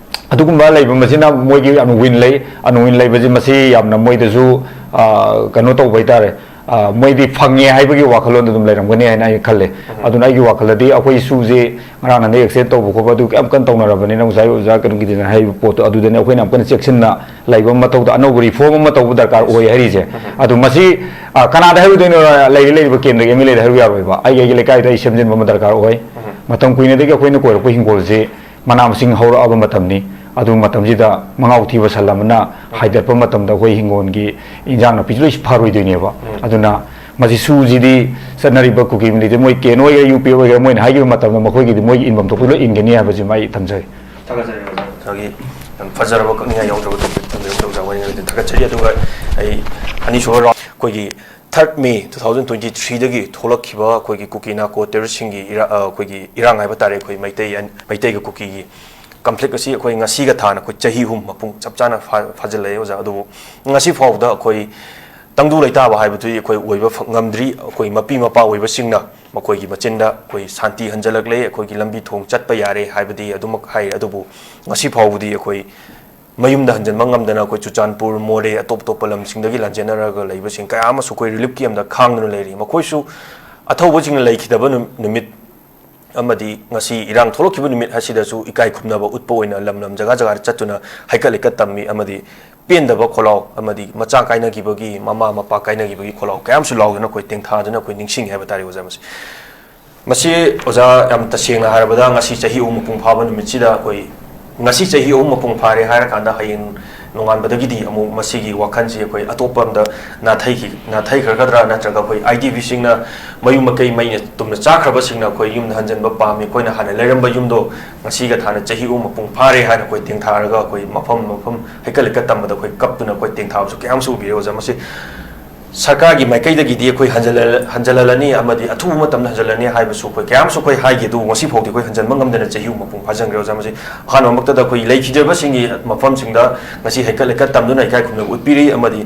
ꯑꯗꯨꯒꯨꯝꯕ ꯂꯩꯕ ꯃꯁꯤꯅ ꯃꯣꯏꯒꯤ ꯌꯥꯝꯅ win ꯂꯩ, ꯑꯅ win ꯂꯩꯕꯁꯤ ꯃꯁꯤ ꯌꯥꯝꯅ ꯃꯣꯏꯗꯁꯨ, ꯑ, ꯀꯩꯅꯣ ꯇꯧꯕ ꯍꯥꯏꯇꯥꯔꯦ꯫ ꯑ, ꯃꯣꯏꯗꯤ ꯐꯪꯉꯦ ꯍꯥꯏꯕꯒꯤ ꯋꯥꯈꯜꯂꯣꯟꯗ ꯑꯗꯨꯝ ꯂꯩꯔꯝꯒꯅꯤ ꯍꯥꯏꯅ ꯑꯩ ꯈꯜꯂꯦ꯫ ꯑꯗꯨꯅ ꯑꯩꯒꯤ ꯋꯥꯈꯜꯗꯗꯤ ꯑꯩꯈꯣꯏ ꯁꯨꯁꯦ ꯉꯔꯥꯡ ꯅꯍꯥꯟꯗꯩ exchange ꯇꯧꯕ ꯈꯣꯠꯄ ꯑꯗꯨ ꯌꯥꯝ ꯀꯟꯅ ꯇꯧꯅꯔꯕꯅꯤꯅ ꯉꯁꯥꯏ ꯑꯣꯖꯥ ꯀꯩꯅꯣꯒꯤꯗꯨꯅ ꯍꯥꯏꯔꯤꯕ ꯄꯣꯠꯇꯣ ꯑꯗꯨꯗꯅꯤ ꯑꯩꯈꯣꯏꯅ ꯌꯥꯝ ꯀꯟꯅ ꯆꯦꯛꯁꯤꯟꯅ ꯂꯩꯕ ꯑꯃ ꯃꯊꯧ ꯇꯥ-, ꯑꯅꯧꯕ reform ꯑꯃ ꯇꯧꯕ ꯗꯔꯀꯥꯔ ꯑꯣꯏ ꯍꯥꯏꯔꯤꯁꯦ꯫ ꯑꯗꯨ ꯃꯁꯤ, ꯑ, ꯀꯅꯥꯗ ꯍꯥꯏꯔꯨꯗꯣꯏꯅꯣ? ꯂꯩꯔꯤ ꯂꯩꯔꯤꯕ ꯀꯦꯟꯗ꯭ꯔꯒꯤ MLAꯗ ꯍꯥꯏꯔꯨ ꯌꯥꯔꯣꯏꯕ꯫ ꯑꯩꯒꯤ, ꯑꯩꯒꯤ ꯂꯩꯀꯥꯏꯗ ꯑꯩ ꯁꯦꯝꯖꯤꯟꯕ ꯑꯃ ꯗꯔꯀꯥꯔ ꯑꯣꯏ꯫ ꯃꯇꯝ ꯀꯨꯏꯅꯗꯒꯤ ꯑꯩꯈꯣꯏꯅ ꯀꯣꯏꯔꯛꯄ ꯍꯤꯡꯒꯣꯜꯁꯦ ꯃꯅꯥ ꯃꯁꯤꯡ ꯍꯧꯔꯛꯑꯕ ꯃꯇꯝꯅꯤ꯫ ꯑꯗꯨ ꯃꯇꯝꯁꯤꯗ ꯃꯉꯥꯎ ꯊꯤꯕ ꯁꯟ ꯑꯃꯅ ꯍꯥꯏꯗꯠꯄ ꯃꯇꯝꯗ ꯑꯩꯈꯣꯏ ꯍꯤꯡꯒꯣꯜꯒꯤ ꯏꯟꯖꯥꯡ ꯅꯥꯄꯤꯁꯨ ꯂꯣꯏ ꯐꯔꯣꯏꯗꯣꯏꯅꯦꯕ꯫ ꯑꯗꯨꯅ ꯃꯁꯤ ꯁꯨꯁꯤꯗꯤ ꯆꯠꯅꯔꯤꯕ ꯀꯨꯀꯤ ꯃꯤꯂꯤꯇꯦ ꯃꯣꯏ ꯀꯦꯟ ꯑꯣꯏꯒꯦꯔꯥ, ꯌꯨ ꯄꯤ ꯑꯣꯏꯒꯦꯔꯥ, ꯃꯣꯏꯅ ꯍꯥꯏꯈꯤꯕ ꯃꯇꯝꯗ ꯃꯈꯣꯏꯒꯤꯗꯤ ꯃꯣꯏꯒꯤ ꯏꯟꯐꯝ ꯊꯣꯛꯄ ꯂꯣꯏ ꯏꯟꯒꯅꯤ ꯍꯥꯏꯕꯁꯤꯃ ꯑꯩ ꯊꯝꯖꯒꯦ꯫ ꯊꯥꯒꯠꯆꯔꯤ ꯑꯣꯖꯥ꯫ ꯑꯣꯖꯥꯒꯤ ꯌꯥꯝ ꯐꯖꯔꯕ ꯀꯛꯅꯤꯡꯉꯥꯏ ꯌꯥꯎꯗ꯭ꯔꯕ topic ꯊꯝꯕꯤꯔꯝꯕ ꯑꯣꯖꯥ ꯋꯥꯔꯤꯉꯩꯗ ꯊꯥꯒꯠꯆꯔꯤ꯫ ꯑꯗꯨꯒ ꯑꯩ ꯑꯅꯤꯁꯨꯕ round ꯑꯩꯈꯣꯏꯒꯤ third May two thousand twenty threeꯗꯒꯤ ꯊꯣꯛꯂꯛꯈꯤꯕ ꯑꯩꯈꯣꯏꯒꯤ ꯀꯨꯀꯤ ꯅꯥꯀꯣ terroristꯁꯤꯡꯒꯤ ꯏꯔꯥ-, ꯑ, ꯑꯩꯈꯣꯏꯒꯤ ꯏꯔꯥꯡ ꯍꯥꯏꯕ ꯇꯥꯔꯦ, ꯑꯩꯈꯣꯏ ꯃꯩꯇꯩ ꯑꯟ-, ꯃꯩꯇꯩꯒ ꯀꯨꯀꯤꯒꯤ conflict ꯑꯁꯤ ꯑꯩꯈꯣꯏ ꯉꯁꯤꯒ ꯊꯥꯅ ꯑꯩꯈꯣꯏ ꯆꯍꯤ ꯑꯍꯨꯝ ꯃꯄꯨꯡ ꯆꯞ ꯆꯥꯅ ꯐꯥ-, ꯐꯥꯖꯤꯜꯂꯛꯑꯦ ꯑꯣꯖꯥ꯫ ꯑꯗꯨꯕꯨ ꯉꯁꯤ ꯐꯥꯎꯕꯗ ꯑꯩꯈꯣꯏ ꯇꯪꯗꯨ ꯂꯩꯇꯥꯕ ꯍꯥꯏꯕꯗꯨꯗꯤ ꯑꯩꯈꯣꯏ ꯑꯣꯏꯕ ꯐ-, ꯉꯝꯗ꯭ꯔꯤ꯫ ꯑꯩꯈꯣꯏ ꯃꯄꯤ ꯃꯄꯥ ꯑꯣꯏꯕꯁꯤꯡꯅ ꯃꯈꯣꯏꯒꯤ ꯃꯆꯤꯟꯗ ꯑꯩꯈꯣꯏ ꯁꯥꯟꯇꯤ ꯍꯟꯖꯤꯜꯂꯛꯂꯦ, ꯑꯩꯈꯣꯏꯒꯤ ꯂꯝꯕꯤ ꯊꯣꯡ ꯆꯠꯄ ꯌꯥꯔꯦ ꯍꯥꯏꯕꯗꯤ ꯑꯗꯨꯃꯛ ꯍꯥꯏ, ꯑꯗꯨꯕꯨ ꯉꯁꯤ ꯐꯥꯎꯕꯗꯤ ꯑꯩꯈꯣꯏ ꯃꯌꯨꯝꯗ ꯍꯟꯖꯤꯟꯕ ꯉꯝꯗꯅ ꯑꯩꯈꯣꯏ ꯆꯨꯔꯆꯥꯟꯄꯨꯔ, ꯃꯣꯔꯦ, ꯑꯇꯣꯞ ꯑꯇꯣꯞꯄ ꯂꯝꯁꯤꯡꯗꯒꯤ ꯂꯥꯟꯖꯦꯟꯅꯔꯒ ꯂꯩꯕꯁꯤꯡ ꯀꯌꯥ ꯑꯃꯁꯨ ꯑꯩꯈꯣꯏ relief campꯇ ꯈꯥꯡꯗꯨꯅ ꯂꯩꯔꯤ꯫ ꯃꯈꯣꯏꯁꯨ ꯑꯊꯧꯕꯁꯤꯡꯅ ꯂꯩꯈꯤꯗꯕ ꯅꯨ-, ꯅꯨꯃꯤꯠ ꯑꯃꯗꯤ ꯉꯁꯤ ꯏꯔꯥꯡ ꯊꯣꯛꯂꯛꯈꯤꯕ ꯅꯨꯃꯤꯠ ꯑꯁꯤꯗꯁꯨ ꯏꯀꯥꯏ ꯈꯨꯝꯅꯕ ꯎꯠꯄ ꯑꯣꯏꯅ ꯂꯝ ꯂꯝ, ꯖꯒꯥ ꯖꯒꯥꯗ ꯆꯠꯇꯨꯅ ꯍꯩꯀꯠ ꯂꯩꯀꯠ ꯇꯝꯃꯤ ꯑꯃꯗꯤ ꯄꯦꯟꯗꯕ ꯈꯣꯜꯂꯥꯎ ꯑꯃꯗꯤ ꯃꯆꯥ ꯀꯥꯏꯅꯈꯤꯕꯒꯤ, ꯃꯃꯥ ꯃꯄꯥ ꯀꯥꯏꯅꯈꯤꯕꯒꯤ ꯈꯣꯜꯂꯥꯎ ꯀꯌꯥ ꯑꯃꯁꯨ ꯂꯥꯎꯗꯨꯅ ꯑꯩꯈꯣꯏ ꯇꯦꯡꯊꯥꯗꯨꯅ ꯑꯩꯈꯣꯏ ꯅꯤꯡꯁꯤꯡꯉꯤ ꯍꯥꯏꯕ ꯇꯥꯔꯦ ꯑꯣꯖꯥ꯫ ꯃꯁꯤ, ꯃꯁꯤ ꯑꯣꯖꯥ, ꯌꯥꯝ ꯇꯁꯦꯡꯅ ꯍꯥꯏꯔꯕꯗ ꯉꯁꯤ ꯆꯍꯤ ꯑꯍꯨꯝ ꯃꯄꯨꯡ ꯐꯥꯕ ꯅꯨꯃꯤꯠꯁꯤꯗ ꯑꯩꯈꯣꯏ ꯉꯁꯤ ꯆꯍꯤ ꯑꯍꯨꯝ ꯃꯄꯨꯡ ꯐꯥꯔꯦ ꯍꯥꯏꯔꯀꯥꯟꯗ ꯍꯌꯦꯡ ꯅꯣꯡꯉꯥꯟꯕꯗꯒꯤꯗꯤ ꯑꯃꯨꯛ ꯃꯁꯤꯒꯤ ꯋꯥꯈꯜꯁꯤ ꯑꯩꯈꯣꯏ ꯑꯇꯣꯞꯄ ꯑꯝꯗ ꯅꯥꯊꯩꯈꯤ-, ꯅꯥꯊꯩꯈ꯭ꯔꯒꯗ꯭ꯔꯥ, ꯅꯠꯇ꯭ꯔꯒ ꯑꯩꯈꯣꯏ ꯑꯥꯏ ꯗꯤ ꯕꯤꯁꯤꯡꯅ ꯃꯌꯨꯝ ꯃꯀꯩ ꯃꯩꯅ ꯇꯨꯝꯅ ꯆꯥꯈ꯭ꯔꯕꯁꯤꯡꯅ ꯑꯩꯈꯣꯏ ꯌꯨꯝꯗ ꯍꯟꯖꯤꯟꯕ ꯄꯥꯝꯃꯤ, ꯑꯩꯈꯣꯏꯅ ꯍꯥꯟꯅ ꯂꯩꯔꯝꯕ ꯌꯨꯝꯗꯣ ꯉꯁꯤꯒ ꯊꯥꯅ ꯆꯍꯤ ꯑꯍꯨꯝ ꯃꯄꯨꯡ ꯐꯥꯔꯦ ꯍꯥꯏꯅ ꯑꯩꯈꯣꯏ ꯇꯦꯡꯊꯥꯔꯒ ꯑꯩꯈꯣꯏ ꯃꯐꯝ ꯃꯐꯝ ꯍꯩꯀꯠ ꯂꯩꯀꯠ ꯇꯝꯕꯗ ꯑꯩꯈꯣꯏ ꯀꯞꯇꯨꯅ ꯑꯩꯈꯣꯏ ꯇꯦꯡꯊꯥꯕꯁꯨ ꯀꯌꯥ ꯑꯃꯁꯨ ꯎꯕꯤꯔꯦ ꯑꯣꯖꯥ꯫ ꯃꯁꯤ ꯁꯔꯀꯥꯔꯒꯤ ꯃꯥꯏꯀꯩꯗꯒꯤꯗꯤ ꯑꯩꯈꯣꯏ ꯍꯟꯖꯜꯍꯜ-, ꯍꯟꯖꯜꯍꯜꯂꯅꯤ ꯑꯃꯗꯤ ꯑꯊꯨꯕ ꯃꯇꯝꯗ ꯍꯟꯖꯜꯂꯅꯤ ꯍꯥꯏꯕꯁꯨ ꯑꯩꯈꯣꯏ ꯀꯌꯥ ꯑꯃꯁꯨ ꯑꯩꯈꯣꯏ ꯍꯥꯏꯈꯤ, ꯑꯗꯨꯕꯨ ꯉꯁꯤ ꯐꯥꯎꯗꯤ ꯑꯩꯈꯣꯏ ꯍꯟꯖꯟꯕ ꯉꯝꯗꯅ ꯆꯍꯤ ꯑꯍꯨꯝ ꯃꯄꯨꯡ ꯐꯥꯖꯤꯟꯈ꯭ꯔꯦ ꯑꯣꯖꯥ꯫ ꯃꯁꯤ ꯑꯍꯥꯟꯕꯃꯛꯇꯗ ꯑꯩꯈꯣꯏ ꯂꯩꯈꯤꯗ꯭ꯔꯕꯁꯤꯡꯒꯤ ꯃꯐꯝꯁꯤꯡꯗ ꯉꯁꯤ ꯍꯩꯀꯠ ꯂꯩꯀꯠ ꯇꯝꯗꯨꯅ ꯏꯀꯥꯏ ꯈꯨꯝꯅꯕ ꯎꯠꯄꯤꯔꯤ ꯑꯃꯗꯤ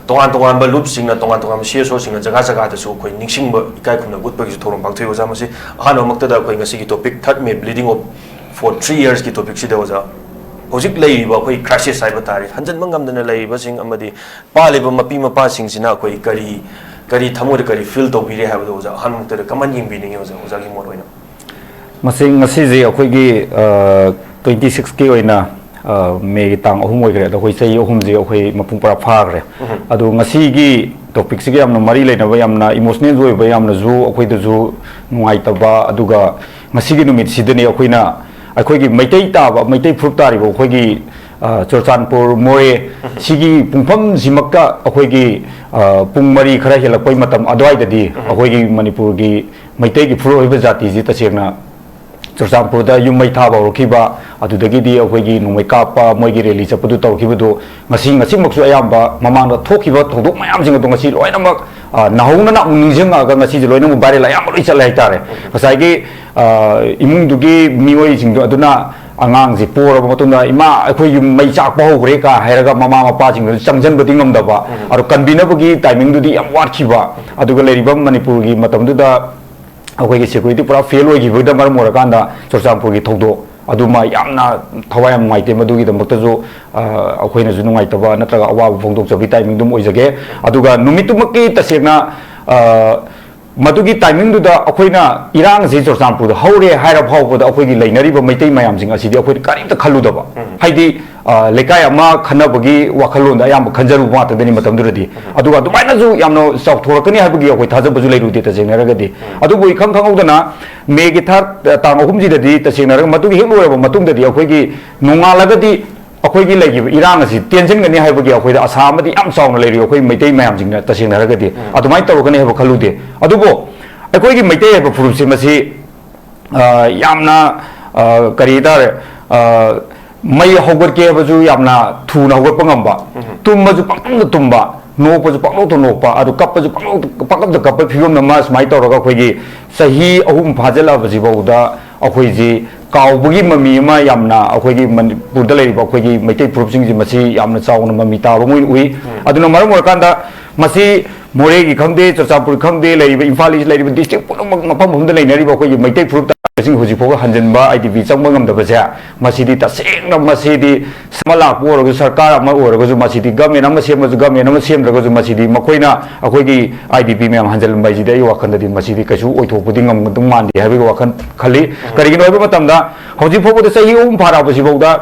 ꯇꯣꯉꯥꯟ ꯇꯣꯉꯥꯟꯕ ꯂꯨꯞꯁꯤꯡꯅ, ꯇꯣꯉꯥꯟ ꯇꯣꯉꯥꯟꯕ ꯁꯤ ꯑꯦꯁ ꯑꯣꯁꯤꯡꯅ ꯖꯒꯥ ꯖꯒꯥꯗꯁꯨ ꯑꯩꯈꯣꯏ ꯅꯤꯡꯁꯤꯡꯕ, ꯏꯀꯥꯏ ꯈꯨꯝꯅꯕ ꯎꯠꯄꯒꯤꯁꯨ ꯊꯧꯔꯝ ꯄꯥꯡꯊꯣꯛꯏ ꯑꯣꯖꯥ꯫ ꯃꯁꯤ ꯑꯍꯥꯟꯕꯃꯛꯇꯗ ꯑꯩꯈꯣꯏ ꯉꯁꯤꯒꯤ topic Third May Bleeding of for Three Yearsꯀꯤ topicꯁꯤꯗ ꯑꯣꯖꯥ, ꯍꯧꯖꯤꯛ ꯂꯩꯔꯤꯕ ꯑꯩꯈꯣꯏ crisis ꯍꯥꯏꯕ ꯇꯥꯔꯦ, ꯍꯟꯖꯤꯟꯕ ꯉꯝꯗꯅ ꯂꯩꯔꯤꯕꯁꯤꯡ ꯑꯃꯗꯤ ꯄꯥꯜꯂꯤꯕ ꯃꯄꯤ ꯃꯄꯥꯁꯤꯡꯁꯤꯅ ꯑꯩꯈꯣꯏ ꯀꯔꯤ, ꯀꯔꯤ ꯊꯃꯣꯏꯗ ꯀꯔꯤ feel ꯇꯧꯕꯤꯔꯦ ꯍꯥꯏꯕꯗꯣ ꯑꯣꯖꯥ, ꯑꯍꯥꯟꯕꯃꯛꯇꯗ ꯀꯃꯥꯏꯅ ꯌꯦꯡꯕꯤꯅꯤꯡꯉꯤ ꯑꯣꯖꯥ, ꯑꯣꯖꯥꯒꯤ ꯃꯣꯠ ꯑꯣꯏꯅ? ꯃꯁꯤ ꯉꯁꯤꯁꯦ ꯑꯩꯈꯣꯏꯒꯤ, ꯑ, twenty sixꯀꯤ ꯑꯣꯏꯅ, ꯑ, Mayꯒꯤ ꯇꯥꯡ ꯑꯍꯨꯝ ꯑꯣꯏꯈ꯭ꯔꯦ꯫ ꯑꯗꯣ ꯑꯩꯈꯣꯏ ꯆꯍꯤ ꯑꯍꯨꯝꯁꯦ ꯑꯩꯈꯣꯏ ꯃꯄꯨꯡ ꯐꯥꯔꯥ ꯐꯥꯈ꯭ꯔꯦ꯫ ꯎꯝ꯫ ꯑꯗꯣ ꯉꯁꯤꯒꯤ topicꯁꯤꯒ ꯌꯥꯝꯅ ꯃꯔꯤ ꯂꯩꯅꯕ, ꯌꯥꯝꯅ emotional ꯑꯣꯏꯕ, ꯌꯥꯝꯅꯁꯨ ꯑꯩꯈꯣꯏꯗꯁꯨ ꯅꯨꯡꯉꯥꯏꯇꯕ, ꯑꯗꯨꯒ ꯉꯁꯤꯒꯤ ꯅꯨꯃꯤꯠꯁꯤꯗꯅꯤ ꯑꯩꯈꯣꯏꯅ, ꯑꯩꯈꯣꯏꯒꯤ ꯃꯩꯇꯩ ꯇꯥꯕ, ꯃꯩꯇꯩ ꯐꯨꯔꯨꯞ ꯇꯥꯔꯤꯕ ꯑꯩꯈꯣꯏꯒꯤ, ꯑ, ꯆꯨꯔꯆꯥꯟꯄꯨꯔ ꯃꯣꯔꯦ ꯎꯝ꯫ ꯁꯤꯒꯤ ꯄꯨꯡꯐꯝꯁꯤꯃꯛꯇ ꯑꯩꯈꯣꯏꯒꯤ, ꯑ, ꯄꯨꯡ ꯃꯔꯤ ꯈꯔ ꯍꯦꯜꯂꯛꯄꯩ ꯃꯇꯝ ꯑꯗꯨꯋꯥꯏꯗꯗꯤ ꯎꯝ꯫ ꯑꯩꯈꯣꯏꯒꯤ ꯃꯅꯤꯄꯨꯔꯒꯤ ꯃꯩꯇꯩꯒꯤ ꯐꯨꯔꯨꯞ ꯑꯣꯏꯕ ꯖꯥꯇꯤꯁꯤ ꯇꯁꯦꯡꯅ ꯆꯨꯔꯆꯥꯟꯄꯨꯔꯗ ꯌꯨꯝ ꯃꯩ ꯊꯥꯕ ꯍꯧꯔꯛꯈꯤꯕ, ꯑꯗꯨꯗꯒꯤꯗꯤ ꯑꯩꯈꯣꯏꯒꯤ ꯅꯣꯡꯃꯩ ꯀꯥꯞꯄ, ꯃꯣꯏꯒꯤ rally ꯆꯠꯄꯗꯨ ꯇꯧꯔꯛꯈꯤꯕꯗꯨ, ꯉꯁꯤ, ꯉꯁꯤꯃꯛꯁꯨ ꯑꯌꯥꯝꯕ ꯃꯃꯥꯡꯗ ꯊꯣꯛꯈꯤꯕ ꯊꯧꯗꯣꯛ ꯃꯌꯥꯝꯁꯤꯡ ꯑꯗꯣ ꯉꯁꯤ ꯂꯣꯏꯅꯃꯛ, ꯑ, ꯅꯧꯍꯧꯅꯅ ꯑꯃꯨꯛ ꯅꯤꯡꯁꯤꯡꯉꯛꯑꯒ ꯉꯁꯤꯁꯦ ꯂꯣꯏꯅꯃꯛ viral ꯑꯌꯥꯝꯕ ꯂꯣꯏ ꯆꯠꯂꯦ ꯍꯥꯏꯇꯥꯔꯦ꯫ ꯉꯁꯥꯏꯒꯤ, ꯑ, ꯏꯃꯨꯡꯗꯨꯒꯤ ꯃꯤꯑꯣꯏꯁꯤꯡꯗꯣ ꯑꯗꯨꯅ ꯑꯉꯥꯡꯁꯤ ꯄꯣꯔꯕ ꯃꯇꯨꯡꯗ, "ꯏꯃꯥ, ꯑꯩꯈꯣꯏ ꯌꯨꯝ ꯃꯩ ꯆꯥꯛꯄ ꯍꯧꯈ꯭ꯔꯦ" ꯀ ꯍꯥꯏꯔꯒ ꯃꯃꯥ ꯃꯄꯥꯁꯤꯡꯗꯨꯁꯨ ꯆꯪꯁꯤꯟꯕꯗꯤ ꯉꯝꯗꯕ, ꯎꯝ꯫ ꯑꯗꯣ ꯀꯟꯕꯤꯅꯕꯒꯤ timingꯗꯨꯗꯤ ꯌꯥꯝ ꯋꯥꯠꯈꯤꯕ꯫ ꯑꯗꯨꯒ ꯂꯩꯔꯤꯕ ꯃꯅꯤꯄꯨꯔꯒꯤ ꯃꯇꯝꯗꯨꯗ ꯑꯩꯈꯣꯏꯒꯤ security ꯄꯨꯔꯥ fail ꯑꯣꯏꯈꯤꯕꯗ ꯃꯔꯝ ꯑꯣꯏꯔꯀꯥꯟꯗ ꯆꯨꯔꯆꯥꯟꯄꯨꯔꯒꯤ ꯊꯧꯗꯣꯛ ꯑꯗꯨꯃ ꯌꯥꯝꯅ ꯊꯋꯥꯏ ꯌꯥꯝ ꯅꯨꯡꯉꯥꯏꯇꯦ꯫ ꯃꯗꯨꯒꯤꯗꯃꯛꯇꯁꯨ, ꯑ, ꯑꯩꯈꯣꯏꯅꯁꯨ ꯅꯨꯡꯉꯥꯏꯇꯕ ꯅꯠꯇ꯭ꯔꯒ ꯑꯋꯥꯕ ꯐꯣꯡꯗꯣꯛꯆꯕꯒꯤ timing ꯑꯗꯨꯝ ꯑꯣꯏꯖꯒꯦ꯫ ꯑꯗꯨꯒ ꯅꯨꯃꯤꯠꯇꯨꯃꯛꯀꯤ ꯇꯁꯦꯡꯅ, ꯑ, ꯃꯗꯨꯒꯤ timingꯗꯨꯗ ꯑꯩꯈꯣꯏꯅ ꯏꯔꯥꯡꯁꯤ ꯆꯨꯔꯆꯥꯟꯄꯨꯔꯗ ꯍꯧꯔꯦ ꯍꯥꯏꯔ ꯐꯥꯎꯕꯗ ꯑꯩꯈꯣꯏꯒꯤ ꯂꯩꯅꯔꯤꯕ ꯃꯩꯇꯩ ꯃꯌꯥꯝꯁꯤꯡ ꯑꯁꯤꯗꯤ ꯑꯩꯈꯣꯏꯅ ꯀꯔꯤꯝꯇ ꯈꯜꯂꯨꯗꯕ꯫ ꯎꯝ꯫ ꯍꯥꯏꯗꯤ, ꯑ, ꯂꯩꯀꯥꯏ ꯑꯃ ꯈꯟꯅꯕꯒꯤ ꯋꯥꯈꯜꯂꯣꯟꯗ ꯑꯌꯥꯝꯕ ꯈꯟꯖꯔꯨꯕ ꯉꯥꯛꯇꯗꯅꯤ ꯃꯇꯝꯗꯨꯗꯗꯤ꯫ ꯑꯗꯨꯒ ꯑꯗꯨꯃꯥꯏꯅꯁꯨ ꯌꯥꯝꯅ ꯆꯥꯎꯊꯣꯔꯛꯀꯅꯤ ꯍꯥꯏꯕꯒꯤ ꯑꯩꯈꯣꯏ ꯊꯥꯖꯕꯁꯨ ꯂꯩꯔꯨꯗꯦ, ꯇꯁꯦꯡꯅ ꯍꯥꯏꯔꯒꯗꯤ꯫ ꯑꯗꯨꯕꯨ ꯏꯈꯪ ꯈꯪꯍꯧꯗꯅ ꯃꯦꯒꯤ ꯊꯥ, ꯇꯥꯡ ꯑꯍꯨꯝꯁꯤꯗꯗꯤ, ꯇꯁꯦꯡꯅ ꯍꯥꯏꯔꯒ, ꯃꯗꯨꯒꯤ ꯍꯦꯛ ꯂꯣꯏꯔꯕ ꯃꯇꯨꯡꯗꯗꯤ ꯑꯩꯈꯣꯏꯒꯤ ꯅꯣꯡꯉꯥꯜꯂꯒꯗꯤ ꯑꯩꯈꯣꯏꯒꯤ ꯂꯩꯈꯤꯕ ꯏꯔꯥꯡ ꯑꯁꯤ ꯇꯦꯟꯁꯤꯟꯒꯅꯤ ꯍꯥꯏꯕꯒꯤ ꯑꯩꯈꯣꯏꯗ ꯑꯁꯥ ꯑꯃꯗꯤ ꯌꯥꯝ ꯆꯥꯎꯅ ꯂꯩꯔꯤ, ꯑꯩꯈꯣꯏ ꯃꯩꯇꯩ ꯃꯌꯥꯝꯁꯤꯡꯅ, ꯇꯁꯦꯡꯅ ꯍꯥꯏꯔꯒꯗꯤ꯫ ꯑꯗꯨꯃꯥꯏꯅ ꯇꯧꯔꯛꯀꯅꯤ ꯍꯥꯏꯕ ꯈꯜꯂꯨꯗꯦ꯫ ꯑꯗꯨꯕꯨ ꯑꯩꯈꯣꯏꯒꯤ ꯃꯩꯇꯩ ꯍꯥꯏꯕ ꯐꯨꯔꯨꯞꯁꯦ ꯃꯁꯤ ꯑ, ꯌꯥꯝꯅ, ꯑ, ꯀꯔꯤ ꯍꯥꯏꯇꯥꯔꯦ, ꯑ, ꯃꯩ ꯍꯧꯒꯠꯀꯦ ꯍꯥꯏꯕꯁꯨ ꯌꯥꯝꯅ ꯊꯨꯅ ꯍꯧꯒꯠꯄ ꯉꯝꯕ, ꯇꯨꯝꯕꯁꯨ ꯄꯪꯇꯨꯝꯗ ꯇꯨꯝꯕ, ꯅꯣꯛꯄꯁꯨ ꯄꯪꯅꯣꯛꯇ ꯅꯣꯛꯄ, ꯑꯗꯨ ꯀꯞꯄꯁꯨ ꯄꯪꯅꯣꯛꯇ, ꯄꯪꯀꯞꯇ ꯀꯞꯄ ꯐꯤꯕꯝ ꯑꯃ ꯁꯨꯃꯥꯏꯅ ꯇꯧꯔꯒ ꯑꯩꯈꯣꯏꯒꯤ ꯆꯍꯤ ꯑꯍꯨꯝ ꯐꯥꯖꯤꯜꯂꯛꯑꯕꯁꯤꯐꯥꯎꯗ ꯑꯩꯈꯣꯏꯁꯤ ꯀꯥꯎꯕꯒꯤ ꯃꯃꯤ ꯑꯃ ꯌꯥꯝꯅ ꯑꯩꯈꯣꯏꯒꯤ ꯃꯅꯤꯄꯨꯔꯗ ꯂꯩꯔꯤꯕ ꯑꯩꯈꯣꯏꯒꯤ ꯃꯩꯇꯩ ꯐꯨꯔꯨꯞꯁꯤꯡꯁꯤ ꯃꯁꯤ ꯌꯥꯝꯅ ꯆꯥꯎꯅ ꯃꯃꯤ ꯇꯥꯕ ꯑꯃ ꯑꯣꯏꯅ ꯎꯏ꯫ ꯑꯗꯨꯅ ꯃꯔꯝ ꯑꯣꯏꯔꯀꯥꯟꯗ ꯃꯁꯤ ꯃꯣꯔꯦꯒꯤ ꯈꯪꯗꯦ, ꯆꯨꯔꯆꯥꯟꯄꯨꯔ ꯈꯪꯗꯦ, ꯂꯩꯔꯤꯕ ꯏꯝꯐꯥꯜ ꯏꯁ ꯂꯩꯔꯤꯕ ꯗꯤꯁꯇ꯭ꯔꯤꯛ ꯄꯨꯝꯅꯃꯛ, ꯃꯐꯝ ꯄꯨꯝꯕꯗ ꯂꯩꯅꯔꯤꯕ ꯑꯩꯈꯣꯏꯒꯤ ꯃꯩꯇꯩ ꯐꯨꯔꯨꯞ ꯇꯥꯕꯁꯤꯡ ꯍꯧꯖꯤꯛ ꯐꯥꯎꯕ ꯍꯟꯖꯤꯟꯕ, ꯑꯥꯏ ꯗꯤ ꯄꯤ ꯆꯪꯕ ꯉꯝꯗꯕꯁꯦ, ꯃꯁꯤꯗꯤ ꯇꯁꯦꯡꯅ ꯃꯁꯤꯗꯤ ꯑꯃ ꯂꯥꯛꯄ ꯑꯣꯏꯔꯒꯁꯨ, ꯁꯔꯀꯥꯔ ꯑꯃ ꯑꯣꯏꯔꯒꯁꯨ, ꯃꯁꯤꯗꯤ ꯒꯃꯦꯟ ꯑꯃ ꯁꯦꯝꯃꯁꯨ, ꯒꯃꯦꯟ ꯑꯃ ꯁꯦꯝꯗ꯭ꯔꯒꯁꯨ, ꯃꯁꯤꯗꯤ ꯃꯈꯣꯏꯅ ꯑꯩꯈꯣꯏꯒꯤ ꯑꯥꯏ ꯗꯤ ꯄꯤ ꯃꯌꯥꯝ ꯍꯟꯖꯤꯟꯕ ꯍꯥꯏꯁꯤꯗꯤ ꯑꯩ ꯋꯥꯈꯜꯗꯗꯤ ꯃꯁꯤꯗꯤ ꯀꯩꯁꯨ ꯑꯣꯏꯊꯣꯛꯄꯗꯤ ꯉꯝꯒꯗꯧ ꯃꯥꯟꯗꯦ ꯍꯥꯏꯕꯒꯤ ꯋꯥꯈꯜ ꯈꯜꯂꯤ꯫ ꯀꯔꯤꯒꯤꯅꯣ ꯍꯥꯏꯕ ꯃꯇꯝꯗ, ꯍꯧꯖꯤꯛ ꯐꯥꯎꯕꯗ ꯆꯍꯤ ꯑꯍꯨꯝ ꯐꯥꯔꯛꯄꯁꯤꯐꯥꯎꯗ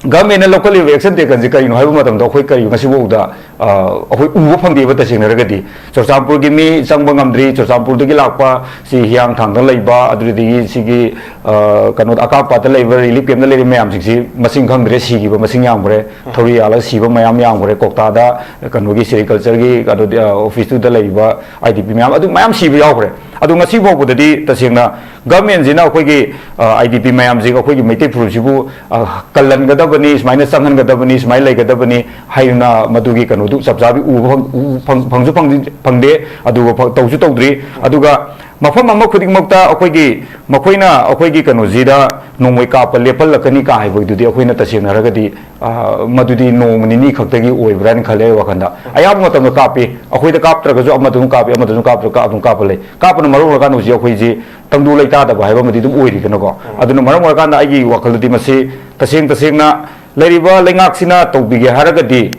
ꯒꯃꯦꯟꯅ ꯂꯧꯈꯠꯂꯤꯕ action taken ꯁꯦ ꯀꯔꯤꯅꯣ ꯍꯥꯏꯕ ꯃꯇꯝꯗ, ꯑꯩꯈꯣꯏ ꯀꯔꯤ ꯉꯁꯤꯐꯥꯎꯗ, ꯑ, ꯑꯩꯈꯣꯏ ꯎꯕ ꯐꯪꯗꯦꯕ, ꯇꯁꯦꯡꯅ ꯍꯥꯏꯔꯒꯗꯤ꯫ ꯆꯨꯔꯆꯥꯟꯄꯨꯔꯒꯤ ꯃꯤ ꯆꯪꯕ ꯉꯝꯗ꯭ꯔꯤ, ꯆꯨꯔꯆꯥꯟꯄꯨꯔꯗꯒꯤ ꯂꯥꯛꯄ ꯁꯤ ꯍꯤꯌꯥꯡꯊꯥꯡꯗ ꯂꯩꯕ, ꯑꯗꯨꯗꯒꯤ ꯁꯤꯒꯤ, ꯑ, ꯀꯩꯅꯣꯗ, ꯑꯀꯥꯞꯄꯥꯠꯇ ꯂꯩꯕ relief camp ꯇ ꯂꯩꯔꯤꯕ ꯃꯌꯥꯝꯁꯤꯡꯁꯤ ꯃꯁꯤꯡ ꯈꯪꯗ꯭ꯔꯦ, ꯁꯤꯈꯤꯕ ꯃꯁꯤꯡ ꯌꯥꯝꯈ꯭ꯔꯦ, ꯊꯧꯔꯤ ꯌꯥꯜꯂꯒ ꯁꯤꯕ ꯃꯌꯥꯝ ꯌꯥꯝꯈ꯭ꯔꯦ, ꯀꯣꯛꯇꯥꯗ ꯀꯩꯅꯣꯒꯤ sericulture ꯒꯤ ꯀꯩꯅꯣꯗꯤ, ꯑ, office ꯇꯨꯗ ꯂꯩꯔꯤꯕ ꯑꯥꯏ ꯗꯤ ꯄꯤ ꯃꯌꯥꯝ, ꯑꯗꯨ ꯃꯌꯥꯝ ꯁꯤꯕ ꯌꯥꯎꯈ꯭ꯔꯦ꯫ ꯑꯗꯨ ꯉꯁꯤ ꯐꯥꯎꯕꯗꯗꯤ ꯇꯁꯦꯡꯅ ꯒꯃꯦꯟꯁꯤꯅ ꯑꯩꯈꯣꯏꯒꯤ, ꯑ, ꯑꯥꯏ ꯗꯤ ꯄꯤ ꯃꯌꯥꯝꯁꯤꯒ ꯑꯩꯈꯣꯏꯒꯤ ꯃꯩꯇꯩ ꯐꯨꯔꯨꯞꯁꯤꯕꯨ, ꯑ, ꯀꯜꯍꯟꯒꯗꯕꯅꯤ, ꯁꯨꯃꯥꯏꯅ ꯆꯪꯍꯟꯒꯗꯕꯅꯤ, ꯁꯨꯃꯥꯏꯅ ꯂꯩꯒꯗꯕꯅꯤ ꯍꯥꯏꯗꯨꯅ ꯃꯗꯨꯒꯤ ꯀꯩꯅꯣꯗꯨ ꯆꯞ ꯆꯥꯕꯤ ꯎꯕ ꯐꯪ-, ꯎ-, ꯐꯪ-, ꯐꯪꯁꯨ ꯐꯪꯗꯤ-, ꯐꯪꯗꯦ, ꯑꯗꯨꯒ ꯐ-, ꯇꯧꯁꯨ ꯇꯧꯗ꯭ꯔꯤ꯫ ꯑꯗꯨꯒ ꯃꯐꯝ ꯑꯃ ꯈꯨꯗꯤꯡꯃꯛꯇ ꯑꯩꯈꯣꯏꯒꯤ, ꯃꯈꯣꯏꯅ ꯑꯩꯈꯣꯏꯒꯤ ꯀꯩꯅꯣꯁꯤꯗ ꯅꯣꯡꯃꯩ ꯀꯥꯞꯄ ꯂꯦꯞꯍꯜꯂꯛꯀꯅꯤ ꯀꯥ ꯍꯥꯏꯕꯗꯨꯗꯤ ꯑꯩꯈꯣꯏꯅ ꯇꯁꯦꯡꯅ ꯍꯥꯏꯔꯒꯗꯤ, ꯑ, ꯃꯗꯨꯗꯤ ꯅꯣꯡꯃ ꯅꯤꯅꯤ ꯈꯛꯇꯒꯤ ꯑꯣꯏꯕ꯭ꯔꯥ ꯍꯥꯏꯅ ꯈꯜꯂꯦ ꯑꯩ ꯋꯥꯈꯜꯗ꯫ ꯑꯌꯥꯝꯕ ꯃꯇꯝꯗ ꯀꯥꯞꯄꯤ, ꯑꯩꯈꯣꯏꯗ ꯀꯥꯞꯇ꯭ꯔꯒꯁꯨ ꯑꯃꯗ ꯑꯗꯨꯝ ꯀꯥꯞꯄꯤ, ꯑꯃꯗ ꯑꯗꯨꯝ ꯀꯥꯞꯇ꯭ꯔꯒ ꯑꯗꯨꯝ ꯀꯥꯞꯄ ꯂꯩ꯫ ꯀꯥꯞꯄꯅ ꯃꯔꯝ ꯑꯣꯏꯔꯀꯥꯟꯗ ꯍꯧꯖꯤꯛ ꯑꯩꯈꯣꯏꯁꯤ ꯇꯪꯗꯨ ꯂꯩꯇꯥꯗꯕ ꯍꯥꯏꯕ ꯑꯃꯗꯤ ꯑꯗꯨꯝ ꯑꯣꯏꯔꯤꯗꯅꯀꯣ꯫ ꯑꯗꯨꯅ ꯃꯔꯝ ꯑꯣꯏꯔꯀꯥꯟꯗ ꯑꯩꯒꯤ ꯋꯥꯈꯜꯗꯗꯤ ꯃꯁꯤ ꯇꯁꯦꯡ ꯇꯁꯦꯡꯅ ꯂꯩꯔꯤꯕ ꯂꯩꯉꯥꯛꯁꯤꯅ ꯇꯧꯕꯤꯒꯦ ꯍꯥꯏꯔꯒꯗꯤ,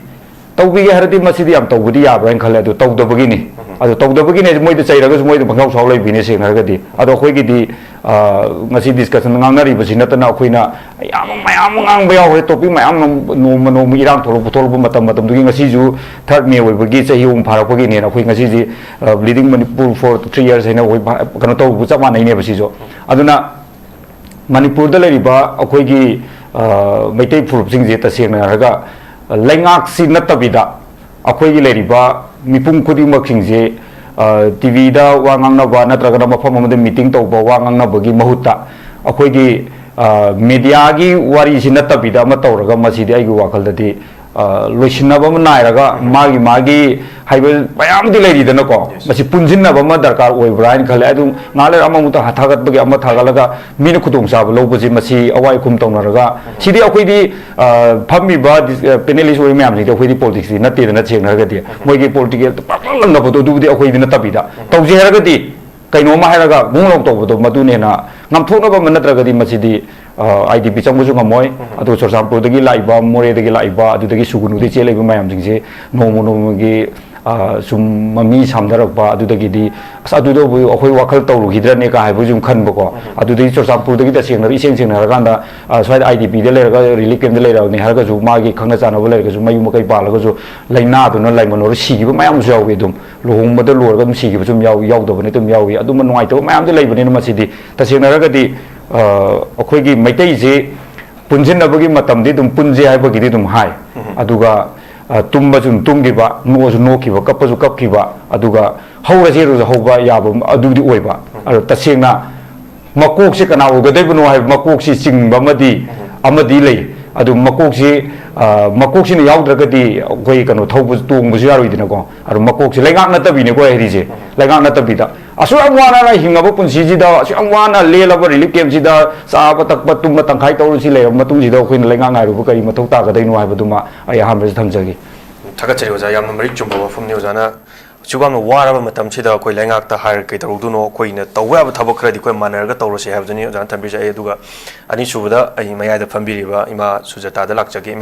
ꯇꯧꯕꯤꯒꯦ ꯍꯥꯏꯔꯗꯤ ꯃꯁꯤꯗꯤ ꯌꯥꯝ ꯇꯧꯕꯗꯤ ꯌꯥꯕ꯭ꯔꯥ ꯍꯥꯏꯅ ꯈꯜꯂꯦ꯫ ꯑꯗꯨ ꯇꯧꯗꯕꯒꯤꯅꯤ꯫ ꯑꯗꯨ ꯇꯧꯗꯕꯒꯤꯅꯦ, ꯃꯣꯏꯗ ꯆꯩꯔꯒꯁꯨ ꯃꯣꯏꯗ ꯄꯪꯁꯥꯎ ꯁꯥꯎ ꯂꯩꯕꯤꯅꯦ, ꯁꯦꯡꯅ ꯍꯥꯏꯔꯒꯗꯤ꯫ ꯑꯗꯣ ꯑꯩꯈꯣꯏꯒꯤꯗꯤ, ꯑ, ꯉꯁꯤ ꯗꯤꯁꯀꯁꯟ ꯉꯥꯡꯅꯔꯤꯕꯁꯤ ꯅꯠꯇꯅ ꯑꯩꯈꯣꯏꯅ ꯌꯥꯝ, ꯃꯌꯥꯝ ꯑꯃ ꯉꯥꯡꯕ ꯌꯥꯎꯈ꯭ꯔꯦ꯫ ꯇꯣꯄꯤꯛ ꯃꯌꯥꯝ ꯑꯃ ꯅꯣꯡꯃ ꯅꯣꯡꯃ ꯏꯔꯥꯡ ꯊꯣꯛꯂꯛꯄ, ꯊꯣꯛꯂꯛꯄ ꯃꯇꯝ ꯃꯇꯝꯗꯨꯒꯤ, ꯉꯁꯤꯁꯨ ꯊꯥꯔꯠ ꯃꯦ ꯑꯣꯏꯕꯒꯤ ꯆꯍꯤ ꯑꯍꯨꯝ ꯐꯥꯔꯛꯄꯒꯤꯅꯦꯅ ꯑꯩꯈꯣꯏ ꯉꯁꯤꯁꯤ, ꯑ, Bleeding Manipur for three years ꯍꯥꯏꯅ ꯑꯩꯈꯣꯏ ꯀꯩꯅꯣ ꯇꯧꯕ ꯆꯞ ꯃꯥꯟꯅꯩꯅꯦꯕ ꯁꯤꯁꯨ꯫ ꯑꯗꯨꯅ ꯃꯅꯤꯄꯨꯔꯗ ꯂꯩꯔꯤꯕ ꯑꯩꯈꯣꯏꯒꯤ, ꯑ, ꯃꯩꯇꯩ ꯐꯨꯔꯨꯞꯁꯤꯡꯁꯦ ꯇꯁꯦꯡꯅ ꯍꯥꯏꯔꯒ ꯂꯩꯉꯥꯛꯁꯤ ꯅꯠꯇꯕꯤꯗ ꯑꯩꯈꯣꯏꯒꯤ ꯂꯩꯔꯤꯕ ꯃꯤꯄꯨꯝ ꯈꯨꯗꯤꯡꯃꯛꯁꯤꯡꯁꯦ, ꯑ, ꯇꯤ ꯚꯤꯗ ꯋꯥ ꯉꯥꯡꯅꯕ ꯅꯠꯇ꯭ꯔꯒꯅ ꯃꯐꯝ ꯑꯃꯗ ꯃꯤꯇꯤꯡ ꯇꯧꯕ, ꯋꯥ ꯉꯥꯡꯅꯕꯒꯤ ꯃꯍꯨꯠꯇ ꯑꯩꯈꯣꯏꯒꯤ, ꯑ, ꯃꯦꯗꯤꯌꯥꯒꯤ ꯋꯥꯔꯤꯁꯤ ꯅꯠꯇꯕꯤꯗ ꯑꯃ ꯇꯧꯔꯒ ꯃꯁꯤꯗꯤ ꯑꯩꯒꯤ ꯋꯥꯈꯜꯗꯗꯤ, ꯑ, ꯂꯣꯏꯁꯤꯟꯅꯕ ꯑꯃ ꯅꯥꯏꯔꯒ ꯃꯥꯒꯤ ꯃꯥꯒꯤ ꯍꯥꯏꯕ ꯃꯌꯥꯝꯗꯤ ꯂꯩꯔꯤꯗꯅꯀꯣ꯫ ꯃꯁꯤ ꯄꯨꯟꯁꯤꯟꯅꯕ ꯑꯃ ꯗꯔꯀꯥꯔ ꯑꯣꯏꯕ꯭ꯔꯥ ꯍꯥꯏꯅ ꯈꯜꯂꯦ꯫ ꯑꯗꯨꯝ ꯉꯥꯏꯍꯥꯛ ꯂꯩꯔ ꯑꯃꯃꯨꯛꯇ ꯊꯥꯒꯠꯄꯒꯤ ꯑꯃ ꯊꯥꯒꯠꯂꯒ ꯃꯤꯅ ꯈꯨꯗꯣꯡꯆꯥꯕ ꯂꯧꯕꯁꯦ, ꯃꯁꯤ ꯑꯋꯥꯏ ꯑꯈꯨꯝ ꯇꯧꯅꯔꯒ, ꯁꯤꯗꯤ ꯑꯩꯈꯣꯏꯗꯤ, ꯑ, ꯐꯝꯃꯤꯕ ꯗꯤꯁ-, ꯑ, ꯄꯦꯅꯦꯂꯤꯁ ꯑꯣꯏꯕ ꯃꯌꯥꯝꯁꯤꯡꯗꯤ ꯑꯩꯈꯣꯏꯗꯤ ꯄꯣꯂꯤꯇꯤꯛꯁꯇꯤ ꯅꯠꯇꯦꯗꯅ, ꯁꯦꯡꯅ ꯍꯥꯏꯔꯒꯗꯤ꯫ ꯃꯣꯏꯒꯤ ꯄꯣꯂꯤꯇꯤꯀꯦꯜ ꯄꯥꯛꯂꯪ ꯂꯪꯅꯕꯗꯣ ꯑꯗꯨꯕꯨꯗꯤ ꯑꯩꯈꯣꯏꯗꯤ ꯅꯠꯇꯕꯤꯗ ꯇꯧꯁꯦ ꯍꯥꯏꯔꯒꯗꯤ ꯀꯩꯅꯣꯝꯃ ꯍꯥꯏꯔꯒ ꯃꯨꯛ ꯂꯥꯎ ꯇꯧꯕꯗꯣ, ꯃꯗꯨꯅ ꯍꯦꯟꯅ ꯉꯥꯝꯊꯣꯛꯅꯕ ꯑꯃ ꯅꯠꯇ꯭ꯔꯒꯗꯤ ꯃꯁꯤꯗꯤ, ꯑ, ꯑꯥꯏ ꯗꯤ ꯄꯤ ꯆꯪꯕꯁꯨ ꯉꯝꯃꯣꯏ꯫ ꯑꯗꯨꯒ ꯆꯨꯔꯆꯥꯟꯄꯨꯔꯗꯒꯤ ꯂꯥꯛꯏꯕ, ꯃꯣꯔꯦꯗꯒꯤ ꯂꯥꯛꯏꯕ, ꯑꯗꯨꯗꯒꯤ ꯁꯨꯒꯨꯅꯨꯗꯒꯤ ꯆꯦꯜꯂꯛꯏꯕ ꯃꯌꯥꯝꯁꯤꯡꯁꯦ ꯅꯣꯡꯃ ꯅꯣꯡꯃꯒꯤ, ꯑ, ꯁꯨꯝ ꯃꯃꯤ ꯁꯥꯝꯊꯔꯛꯄ, ꯑꯗꯨꯗꯒꯤꯗꯤ ꯑꯁ, ꯑꯗꯨꯗꯕꯨ ꯑꯩꯈꯣꯏ ꯋꯥꯈꯜ ꯇꯧꯔꯨꯈꯤꯗ꯭ꯔꯅꯦ ꯀꯥ ꯍꯥꯏꯕꯁꯨ ꯑꯗꯨꯝ ꯈꯟꯕꯀꯣ꯫ ꯑꯗꯨꯗꯒꯤ ꯆꯨꯔꯆꯥꯟꯄꯨꯔꯗꯒꯤ ꯇꯁꯦꯡꯅ ꯏꯁꯦꯡ ꯁꯦꯡꯅ ꯍꯥꯏꯔꯀꯥꯟꯗ, ꯑ, ꯁ꯭ꯋꯥꯏꯗ ꯑꯥꯏ ꯗꯤ ꯄꯤꯗ ꯂꯩꯔꯒ, ꯔꯤꯂꯤꯐ ꯀꯦꯝꯞꯇ ꯂꯩꯔꯕꯅꯤ ꯍꯥꯏꯔꯒꯁꯨ, ꯃꯥꯒꯤ ꯈꯪꯅ ꯆꯥꯟꯅꯕ ꯂꯩꯔꯒꯁꯨ, ꯃꯌꯨꯝ ꯃꯀꯩ ꯄꯥꯜꯂꯒꯁꯨ ꯂꯥꯏꯅꯥꯗꯨꯅ ꯂꯥꯏꯃꯟ ꯑꯣꯏꯔ ꯁꯤꯈꯤꯕ ꯃꯌꯥꯝꯁꯨ ꯌꯥꯎꯏ꯫ ꯑꯗꯨꯝ ꯂꯨꯍꯣꯡꯕꯗ ꯂꯣꯏꯔꯒ ꯑꯗꯨꯝ ꯁꯤꯈꯤꯕꯁꯨ ꯑꯗꯨꯝ ꯌꯥꯎꯏ, ꯌꯥꯎꯗꯕ ꯅꯠꯇꯦ, ꯑꯗꯨꯝ ꯌꯥꯎꯏ꯫ ꯑꯗꯨꯝꯕ ꯅꯨꯡꯉꯥꯏꯇꯕ ꯃꯌꯥꯝꯗꯤ ꯂꯩꯕꯅꯤꯅ ꯃꯁꯤꯗꯤ ꯇꯁꯦꯡꯅ ꯍꯥꯏꯔꯒꯗꯤ, ꯑ, ꯑꯩꯈꯣꯏꯒꯤ ꯃꯩꯇꯩꯁꯤ ꯄꯨꯟꯁꯤꯟꯅꯕꯒꯤ ꯃꯇꯝꯗꯤ ꯑꯗꯨꯝ ꯄꯨꯟꯁꯦ ꯍꯥꯏꯕꯒꯤꯗꯤ ꯑꯗꯨꯝ ꯍꯥꯏ꯫ ꯑꯗꯨꯒ, ꯑ, ꯇꯨꯝꯕꯁꯨ ꯑꯗꯨꯝ ꯇꯨꯝꯈꯤꯕ, ꯅꯣꯛꯑꯁꯨ ꯅꯣꯛꯈꯤꯕ, ꯀꯞꯄꯁꯨ ꯀꯞꯈꯤꯕ, ꯑꯗꯨꯒ ꯍꯧꯔꯁꯦ ꯍꯥꯏꯔꯁꯨ ꯍꯧꯕ ꯌꯥꯕ ꯑꯗꯨꯗꯤ ꯑꯣꯏꯕ꯫ ꯑꯗꯣ ꯇꯁꯦꯡꯅ ꯃꯀꯣꯛꯁꯦ ꯀꯅꯥ ꯑꯣꯏꯒꯗꯣꯏꯕꯅꯣ ꯍꯥꯏꯕ ꯃꯀꯣꯛꯁꯤ ꯆꯤꯡꯕ ꯑꯃꯗꯤ, ꯑꯃꯗꯤ ꯂꯩ꯫ ꯑꯗꯨ ꯃꯀꯣꯛꯁꯤ, ꯑ, ꯃꯀꯣꯛꯁꯤꯅ ꯌꯥꯎꯗ꯭ꯔꯒꯗꯤ ꯑꯩꯈꯣꯏ ꯀꯩꯅꯣ ꯊꯧꯕ, ꯇꯣꯡꯕꯁꯨ ꯌꯥꯔꯣꯏꯗꯅꯀꯣ꯫ ꯑꯗꯨ ꯃꯀꯣꯛꯁꯤ ꯂꯩꯉꯥꯛ ꯅꯠꯇꯕꯤꯅꯦꯀꯣ ꯍꯥꯏꯔꯤꯁꯦ꯫ ꯂꯩꯉꯥꯛ ꯅꯠꯇꯕꯤꯗ ꯑꯁꯨꯛ ꯌꯥꯝ ꯋꯥꯅ ꯍꯤꯡꯉꯕ ꯄꯨꯟꯁꯤꯁꯤꯗ, ꯑꯁꯨꯛ ꯌꯥꯝ ꯋꯥꯅ ꯂꯦꯜꯂꯕ ꯔꯤꯂꯤꯐ ꯀꯦꯝꯞꯁꯤꯗ ꯆꯥꯕ ꯊꯛꯄ ꯇꯨꯝꯕ ꯇꯪꯈꯥꯏ ꯇꯧꯔꯁꯤ ꯂꯩꯔꯕ ꯃꯇꯨꯡꯁꯤꯗ ꯑꯩꯈꯣꯏꯅ ꯂꯩꯉꯥꯛ ꯉꯥꯏꯔꯨꯕ ꯀꯔꯤ ꯃꯊꯧ ꯇꯥꯒꯗꯣꯏꯅꯣ ꯍꯥꯏꯕꯗꯨꯃ ꯑꯩ ꯑꯍꯥꯟꯕꯗ ꯊꯝꯖꯒꯦ꯫ ꯊꯥꯒꯠꯆꯔꯤ ꯑꯣꯖꯥ, ꯌꯥꯝꯅ ꯃꯔꯤꯛ ꯆꯨꯝꯕ ꯋꯥꯐꯝꯅꯤ꯫ ꯑꯣꯖꯥꯅ ꯑꯁꯨꯛ ꯌꯥꯝꯅ ꯋꯥꯔꯕ ꯃꯇꯝꯁꯤꯗ ꯑꯩꯈꯣꯏ ꯂꯩꯉꯥꯛꯇ ꯍꯥꯏꯔꯒ ꯀꯩ ꯇꯧꯔꯨꯗꯣꯏꯅꯣ, ꯑꯩꯈꯣꯏꯅ ꯇꯧꯕ ꯌꯥꯕ ꯊꯕꯛ ꯈꯔꯗꯤ ꯑꯩꯈꯣꯏ ꯃꯥꯟꯅꯔꯒ ꯇꯧꯔꯁꯦ ꯍꯥꯏꯕꯗꯨꯅꯤ ꯑꯣꯖꯥꯅ ꯊꯝꯕꯤꯔꯤꯁꯦ꯫ ꯑꯩ ꯑꯗꯨꯒ ꯑꯅꯤꯁꯨꯕꯗ ꯑꯩ ꯃꯌꯥꯏꯗ ꯐꯝꯕꯤꯔꯤꯕ ꯏꯃꯥ ꯁꯨꯖꯇꯥꯗ ꯂꯥꯛꯆꯒꯦ꯫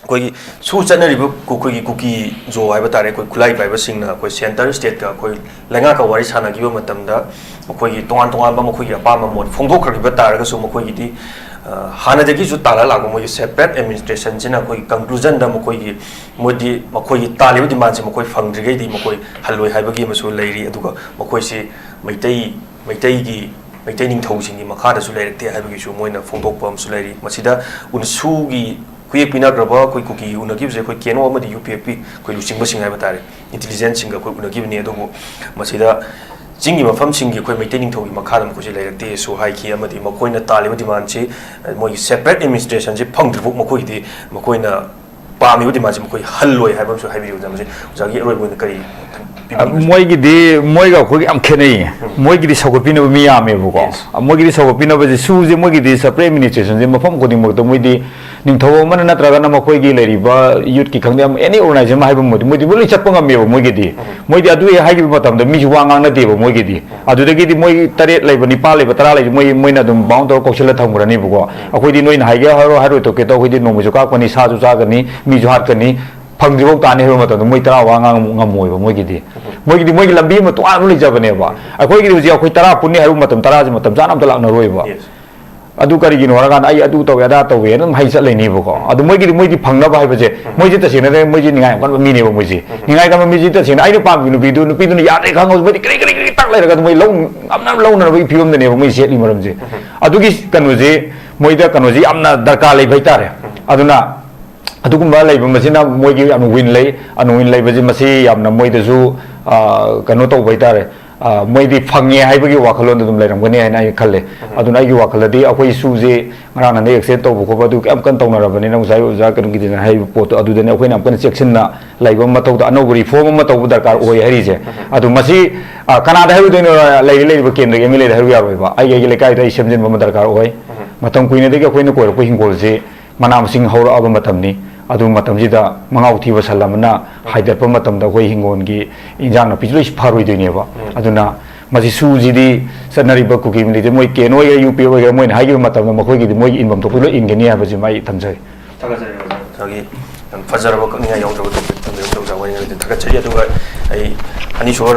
ꯑꯩꯈꯣꯏꯒꯤ ꯁꯨ ꯆꯠꯅꯔꯤꯕ ꯀꯨ-, ꯑꯩꯈꯣꯏꯒꯤ ꯀꯨꯀꯤ ꯖꯣ ꯍꯥꯏꯕ ꯇꯥꯔꯦ, ꯑꯩꯈꯣꯏ ꯈꯨꯠꯂꯥꯏ ꯄꯥꯏꯕꯁꯤꯡꯅ ꯑꯩꯈꯣꯏ ꯁꯦꯟꯇꯔ ꯁ꯭ꯇꯦꯠꯀ ꯑꯩꯈꯣꯏ ꯂꯩꯉꯥꯛꯀ ꯋꯥꯔꯤ ꯁꯥꯟꯅꯈꯤꯕ ꯃꯇꯝꯗ ꯃꯈꯣꯏꯒꯤ ꯇꯣꯉꯥꯟ ꯇꯣꯉꯥꯟꯕ ꯃꯈꯣꯏꯒꯤ ꯑꯄꯥꯝꯕ ꯃꯣꯠ ꯐꯣꯡꯗꯣꯛꯈ꯭ꯔꯈꯤꯕ ꯇꯥꯔꯒꯁꯨ ꯃꯈꯣꯏꯒꯤꯗꯤ, ꯑ, ꯍꯥꯟꯅꯗꯒꯤꯁꯨ ꯇꯥꯜꯂ ꯂꯥꯛꯄ ꯃꯣꯏꯒꯤ separate administrationꯁꯤꯅ ꯑꯩꯈꯣꯏꯒꯤ conclusionꯗ ꯃꯈꯣꯏꯒꯤ, ꯃꯣꯏꯗꯤ ꯃꯈꯣꯏꯒꯤ ꯇꯥꯜꯂꯤꯕ demandꯁꯦ ꯃꯈꯣꯏ ꯐꯪꯗ꯭ꯔꯤꯈꯩꯗꯤ ꯃꯈꯣꯏ ꯍꯜꯂꯣꯏ ꯍꯥꯏꯕꯒꯤ ꯑꯃꯁꯨ ꯂꯩꯔꯤ꯫ ꯑꯗꯨꯒ ꯃꯈꯣꯏꯁꯤ ꯃꯩꯇꯩ, ꯃꯩꯇꯩꯒꯤ, ꯃꯩꯇꯩ ꯅꯤꯡꯊꯧꯁꯤꯡꯒꯤ ꯃꯈꯥꯗꯁꯨ ꯂꯩꯔꯛꯇꯦ ꯍꯥꯏꯕꯒꯤꯁꯨ ꯃꯣꯏꯅ ꯐꯣꯡꯗꯣꯛꯄ ꯑꯃꯁꯨ ꯂꯩꯔꯤ꯫ ꯃꯁꯤꯗ ꯎꯟꯁꯨꯒꯤ ꯈꯨꯌꯦꯛ ꯄꯤꯅꯈ꯭ꯔꯕ ꯑꯩꯈꯣꯏ ꯀꯨꯀꯤ ꯎꯅꯈꯤꯕꯁꯦ ꯑꯩꯈꯣꯏ ꯀꯦꯅꯣ ꯑꯃꯗꯤ ꯌꯨ ꯄꯤ ꯑꯦꯐ ꯄꯤ ꯑꯩꯈꯣꯏ ꯂꯨꯆꯤꯡꯕꯁꯤꯡ ꯍꯥꯏꯕ ꯇꯥꯔꯦ, intelligenceꯁꯤꯡꯒ ꯑꯩꯈꯣꯏ ꯎꯅꯈꯤꯕꯅꯤ꯫ ꯑꯗꯨꯕꯨ ꯃꯁꯤꯗ ꯆꯤꯡꯒꯤ ꯃꯐꯝꯁꯤꯡꯒꯤ ꯑꯩꯈꯣꯏ ꯃꯩꯇꯩ ꯅꯤꯡꯊꯧꯒꯤ ꯃꯈꯥꯗ ꯃꯈꯣꯏꯁꯦ ꯂꯩꯔꯛꯇꯦꯁꯨ ꯍꯥꯏꯈꯤ꯫ ꯑꯃꯗꯤ ꯃꯈꯣꯏꯅ ꯇꯥꯜꯂꯤꯕ demandꯁꯤ, ꯃꯣꯏꯒꯤ separate administrationꯁꯤ ꯐꯪꯗ꯭ꯔꯤꯐꯥꯎ ꯃꯈꯣꯏꯒꯤꯗꯤ ꯃꯈꯣꯏꯅ ꯄꯥꯝꯃꯤꯕ demandꯁꯤ ꯃꯈꯣꯏ ꯍꯜꯂꯣꯏ ꯍꯥꯏꯕ ꯑꯃꯁꯨ ꯍꯥꯏꯕꯤꯔꯤꯕ꯫ ꯃꯁꯤ ꯑꯣꯖꯥꯒꯤ ꯑꯔꯣꯏꯕ ꯑꯣꯏꯅ ꯀꯔꯤ ꯊꯝꯕꯤꯅꯤꯡꯕꯒꯦ? ꯃꯣꯏꯒꯤꯗꯤ, ꯃꯣꯏꯒ ꯑꯩꯈꯣꯏꯒ ꯌꯥꯝ ꯈꯦꯠꯅꯩꯌꯦ꯫ ꯎꯝ꯫ ꯃꯣꯏꯒꯤꯗꯤ ꯁꯧꯒꯠꯄꯤꯅꯕ ꯃꯤ ꯌꯥꯝꯃꯦꯕꯀꯣ꯫ Yes. ꯃꯣꯏꯒꯤꯗꯤ ꯁꯧꯒꯠꯄꯤꯅꯕꯁꯦ, ꯁꯨꯁꯦ ꯃꯣꯏꯒꯤꯗꯤ separate administrationꯁꯦ ꯃꯐꯝ ꯈꯨꯗꯤꯡꯃꯛꯇ ꯃꯣꯏꯗꯤ ꯅꯤꯡꯊꯧ ꯑꯃꯅ ꯅꯠꯇ꯭ꯔꯒꯅ ꯃꯈꯣꯏꯒꯤ ꯂꯩꯔꯤꯕ youthꯀꯤ ꯈꯪꯗꯦ, ꯑꯃ, any organization ꯑꯃ ꯍꯥꯏꯕ ꯃꯣꯏꯗꯤ, ꯃꯣꯏꯗꯤ ꯂꯣꯏ ꯆꯠꯄ ꯉꯝꯃꯦꯕ ꯃꯣꯏꯒꯤꯗꯤ꯫ ꯎꯝ꯫ ꯃꯣꯏꯗꯤ ꯑꯗꯨ ꯍꯦꯛ ꯍꯥꯏꯈꯤꯕ ꯃꯇꯝꯗ ꯃꯤꯁꯨ ꯋꯥ ꯉꯥꯡꯅꯗꯦꯕ ꯃꯣꯏꯒꯤꯗꯤ꯫ ꯎꯝ꯫ ꯑꯗꯨꯗꯒꯤꯗꯤ ꯃꯣꯏ ꯇꯔꯦꯠ ꯂꯩꯕ, ꯅꯤꯄꯥꯜ ꯂꯩꯕ, ꯇꯔꯥ ꯂꯩꯕ, ꯃꯣꯏ, ꯃꯣꯏꯅ ꯑꯗꯨꯝ bound ꯇꯧꯔ ꯀꯧꯁꯤꯜꯂ ꯊꯝꯈ꯭ꯔꯅꯤꯕꯀꯣ꯫ ꯎꯝ꯫ ꯑꯩꯈꯣꯏꯗꯤ ꯅꯣꯏꯅ ꯍꯥꯏꯒꯦ ꯍꯥꯏꯔꯣ ꯍꯥꯏꯔꯣꯏ ꯇꯣꯛꯀꯦ ꯇꯧ, ꯑꯩꯈꯣꯏꯗꯤ ꯅꯣꯡꯃꯩꯁꯨ ꯀꯥꯞꯀꯅꯤ, ꯁꯥꯁꯨ ꯆꯥꯒꯅꯤ, ꯃꯤꯁꯨ ꯍꯥꯠꯀꯅꯤ, ꯐꯪꯗ꯭ꯔꯤꯐꯥꯎ ꯇꯥꯅꯤ ꯍꯥꯏꯕ ꯃꯇꯝꯗ ꯃꯣꯏ ꯇꯔꯥ ꯋꯥ ꯉꯥꯡ ꯉꯝꯃꯣꯏꯕ ꯃꯣꯏꯒꯤꯗꯤ꯫ ꯎꯝ꯫ ꯃꯣꯏꯒꯤꯗꯤ ꯃꯣꯏꯒꯤ ꯂꯝꯕꯤ ꯑꯃ ꯇꯣꯉꯥꯟꯕ ꯂꯩꯖꯕꯅꯦꯕ꯫ ꯎꯝ꯫ ꯑꯩꯈꯣꯏꯒꯤꯗꯤ ꯍꯧꯖꯤꯛ ꯑꯩꯈꯣꯏ ꯇꯔꯥ ꯄꯨꯟꯅꯤ ꯍꯥꯏꯕ ꯃꯇꯝ ꯇꯔꯥꯁꯦ ꯃꯇꯝ ꯆꯥꯅ ꯑꯝꯇ ꯂꯥꯛꯅꯔꯣꯏꯕ꯫ Yes. ꯑꯗꯨ ꯀꯔꯤꯒꯤꯅꯣ ꯍꯥꯏꯔꯀꯥꯟꯗ ꯑꯩ ꯑꯗꯨ ꯇꯧꯋꯦ ꯑꯗꯥ ꯇꯧꯋꯦꯅ ꯑꯗꯨꯝ ꯍꯩ ꯆꯠ ꯂꯩꯅꯤꯕꯀꯣ꯫ ꯎꯝ꯫ ꯑꯗꯨ ꯃꯣꯏꯒꯤꯗꯤ, ꯃꯣꯏꯗꯤ ꯐꯪꯅꯕ ꯍꯥꯏꯕꯁꯦ, ꯎꯝ꯫ ꯃꯣꯏꯁꯦ ꯇꯁꯦꯡꯅ ꯃꯣꯏꯁꯦ ꯅꯤꯡꯉꯥꯏ ꯌꯥꯝ ꯀꯟꯕ ꯃꯤꯅꯦꯕ ꯃꯣꯏꯁꯦ꯫ ꯎꯝ꯫ ꯅꯤꯡꯉꯥꯏ ꯀꯟꯕ ꯃꯤꯁꯦ ꯇꯁꯦꯡꯅ ꯑꯩꯅ ꯄꯥꯝꯃꯤꯕ ꯅꯨꯄꯤꯗꯨ, ꯅꯨꯄꯤꯗꯨꯅ ꯌꯥꯗ꯭ꯔꯦ ꯈꯪꯉꯁꯨ ꯃꯣꯏꯗꯤ ꯀꯔꯤ ꯀꯔꯤ ꯀꯔꯤ ꯇꯛ ꯂꯩꯔꯒ ꯑꯗꯨꯝ ꯃꯣꯏ ꯂꯧ-, ꯉꯝꯅꯕ ꯂꯧꯅꯅꯕꯒꯤ ꯐꯤꯕꯝꯗꯅꯦꯕ ꯃꯣꯏ ꯆꯦꯠꯂꯤ ꯃꯔꯝꯁꯦ꯫ ꯎꯝ꯫ ꯑꯗꯨꯒꯤ ꯀꯩꯅꯣꯁꯦ, ꯃꯣꯏꯗ ꯀꯩꯅꯣꯁꯦ ꯌꯥꯝꯅ ꯗꯔꯀꯥꯔ ꯂꯩꯕ ꯍꯥꯏꯇꯥꯔꯦ꯫ ꯎꯝ꯫ ꯑꯗꯨꯅ ꯑꯗꯨꯒꯨꯝꯕ ꯂꯩꯕ ꯃꯁꯤꯅ ꯃꯣꯏꯒꯤ ꯌꯥꯝꯅ win ꯂꯩ, ꯑꯗꯨ win ꯂꯩꯕꯁꯤ ꯃꯁꯤ ꯌꯥꯝꯅ ꯃꯣꯏꯗꯁꯨ, ꯑ, ꯀꯩꯅꯣ ꯇꯧꯕ ꯍꯥꯏꯇꯥꯔꯦ, ꯑ, ꯃꯣꯏꯗꯤ ꯐꯪꯉꯦ ꯍꯥꯏꯕꯒꯤ ꯋꯥꯈꯜꯂꯣꯟꯗ ꯑꯗꯨꯝ ꯂꯩꯔꯝꯒꯅꯤ ꯍꯥꯏꯅ ꯑꯩ ꯈꯜꯂꯦ꯫ ꯎꯝ꯫ ꯑꯗꯨꯅ ꯑꯩꯒꯤ ꯋꯥꯈꯜꯗꯗꯤ ꯑꯩꯈꯣꯏ ꯁꯨꯁꯦ ꯉꯔꯥꯡ ꯅꯍꯥꯟꯗꯩ exchange ꯇꯧꯕ ꯈꯣꯠꯄ ꯑꯗꯨ ꯌꯥꯝ ꯀꯟꯅ ꯇꯧꯅꯔꯕꯅꯤꯅ ꯉꯁꯥꯏ ꯑꯣꯖꯥ ꯀꯩꯅꯣꯒꯤꯗꯨꯅ ꯍꯥꯏꯔꯤꯕ ꯄꯣꯠꯇꯣ ꯑꯗꯨꯗꯅꯤ ꯑꯩꯈꯣꯏꯅ ꯌꯥꯝ ꯀꯟꯅ ꯆꯦꯛꯁꯤꯟꯅ ꯂꯩꯕ ꯑꯃ ꯃꯊꯧ ꯇꯥ-, ꯑꯅꯧꯕ reform ꯑꯃ ꯇꯧꯕ ꯗꯔꯀꯥꯔ ꯑꯣꯏ ꯍꯥꯏꯔꯤꯁꯦ꯫ ꯎꯝ꯫ ꯑꯗꯨ ꯃꯁꯤ, ꯑ, ꯀꯅꯥꯗ ꯍꯥꯏꯔꯨꯗꯣꯏꯅꯣ? ꯂꯩꯔꯤ ꯂꯩꯔꯤꯕ ꯀꯦꯟꯗ꯭ꯔꯒꯤ M L A ꯗ ꯍꯥꯏꯔꯨ ꯌꯥꯔꯣꯏꯕ꯫ ꯑꯩꯒꯤ, ꯑꯩꯒꯤ ꯂꯩꯀꯥꯏꯗ ꯑꯩ ꯁꯦꯝꯖꯤꯟꯕ ꯑꯃ ꯗꯔꯀꯥꯔ ꯑꯣꯏ꯫ ꯎꯝ꯫ ꯃꯇꯝ ꯀꯨꯏꯅꯗꯒꯤ ꯑꯩꯈꯣꯏꯅ ꯀꯣꯏꯔꯛꯄ ꯍꯤꯡꯒꯣꯜꯁꯤ ꯃꯅꯥ ꯃꯁꯤꯡ ꯍꯧꯔꯛꯑꯕ ꯃꯇꯝꯅꯤ꯫ ꯑꯗꯨ ꯃꯇꯝꯁꯤꯗ ꯃꯉꯥꯎ ꯊꯤꯕ ꯁꯟ ꯑꯃꯅ ꯍꯥꯏꯗꯠꯄ ꯃꯇꯝꯗ ꯑꯩꯈꯣꯏ ꯍꯤꯡꯒꯣꯜꯒꯤ ꯏꯟꯖꯥꯡ ꯅꯥꯄꯤꯁꯨ ꯂꯣꯏ ꯐꯔꯣꯏꯗꯣꯏꯅꯦꯕ꯫ ꯎꯝ꯫ ꯑꯗꯨꯅ ꯃꯁꯤ ꯁꯨꯁꯤꯗꯤ ꯆꯠꯅꯔꯤꯕ ꯀꯨꯀꯤ ꯃꯤꯂꯤꯇꯦ ꯃꯣꯏ ꯀꯦꯟ ꯑꯣꯏꯒꯦꯔꯥ, ꯌꯨ ꯄꯤ ꯑꯣꯏꯒꯦꯔꯥ, ꯃꯣꯏꯅ ꯍꯥꯏꯈꯤꯕ ꯃꯇꯝꯗ ꯃꯈꯣꯏꯒꯤꯗꯤ ꯃꯣꯏꯒꯤ ꯏꯟꯐꯝ ꯊꯣꯛꯄ ꯂꯣꯏ ꯏꯟꯒꯅꯤ ꯍꯥꯏꯕꯁꯤꯃ ꯑꯩ ꯊꯝꯖꯒꯦ꯫ ꯊꯥꯒꯠꯆꯔꯤ ꯑꯣꯖꯥ꯫ ꯌꯥꯝ ꯐꯖꯔꯕ ꯀꯛꯅꯤꯡꯉꯥꯏ ꯌꯥꯎꯗ꯭ꯔꯕ topic ꯑꯃ ꯇꯧꯖꯕ ꯑꯣꯏꯅ ꯊꯥꯒꯠꯆꯔꯤ꯫ ꯑꯗꯨꯒ ꯑꯩ ꯑꯅꯤꯁꯨꯕ round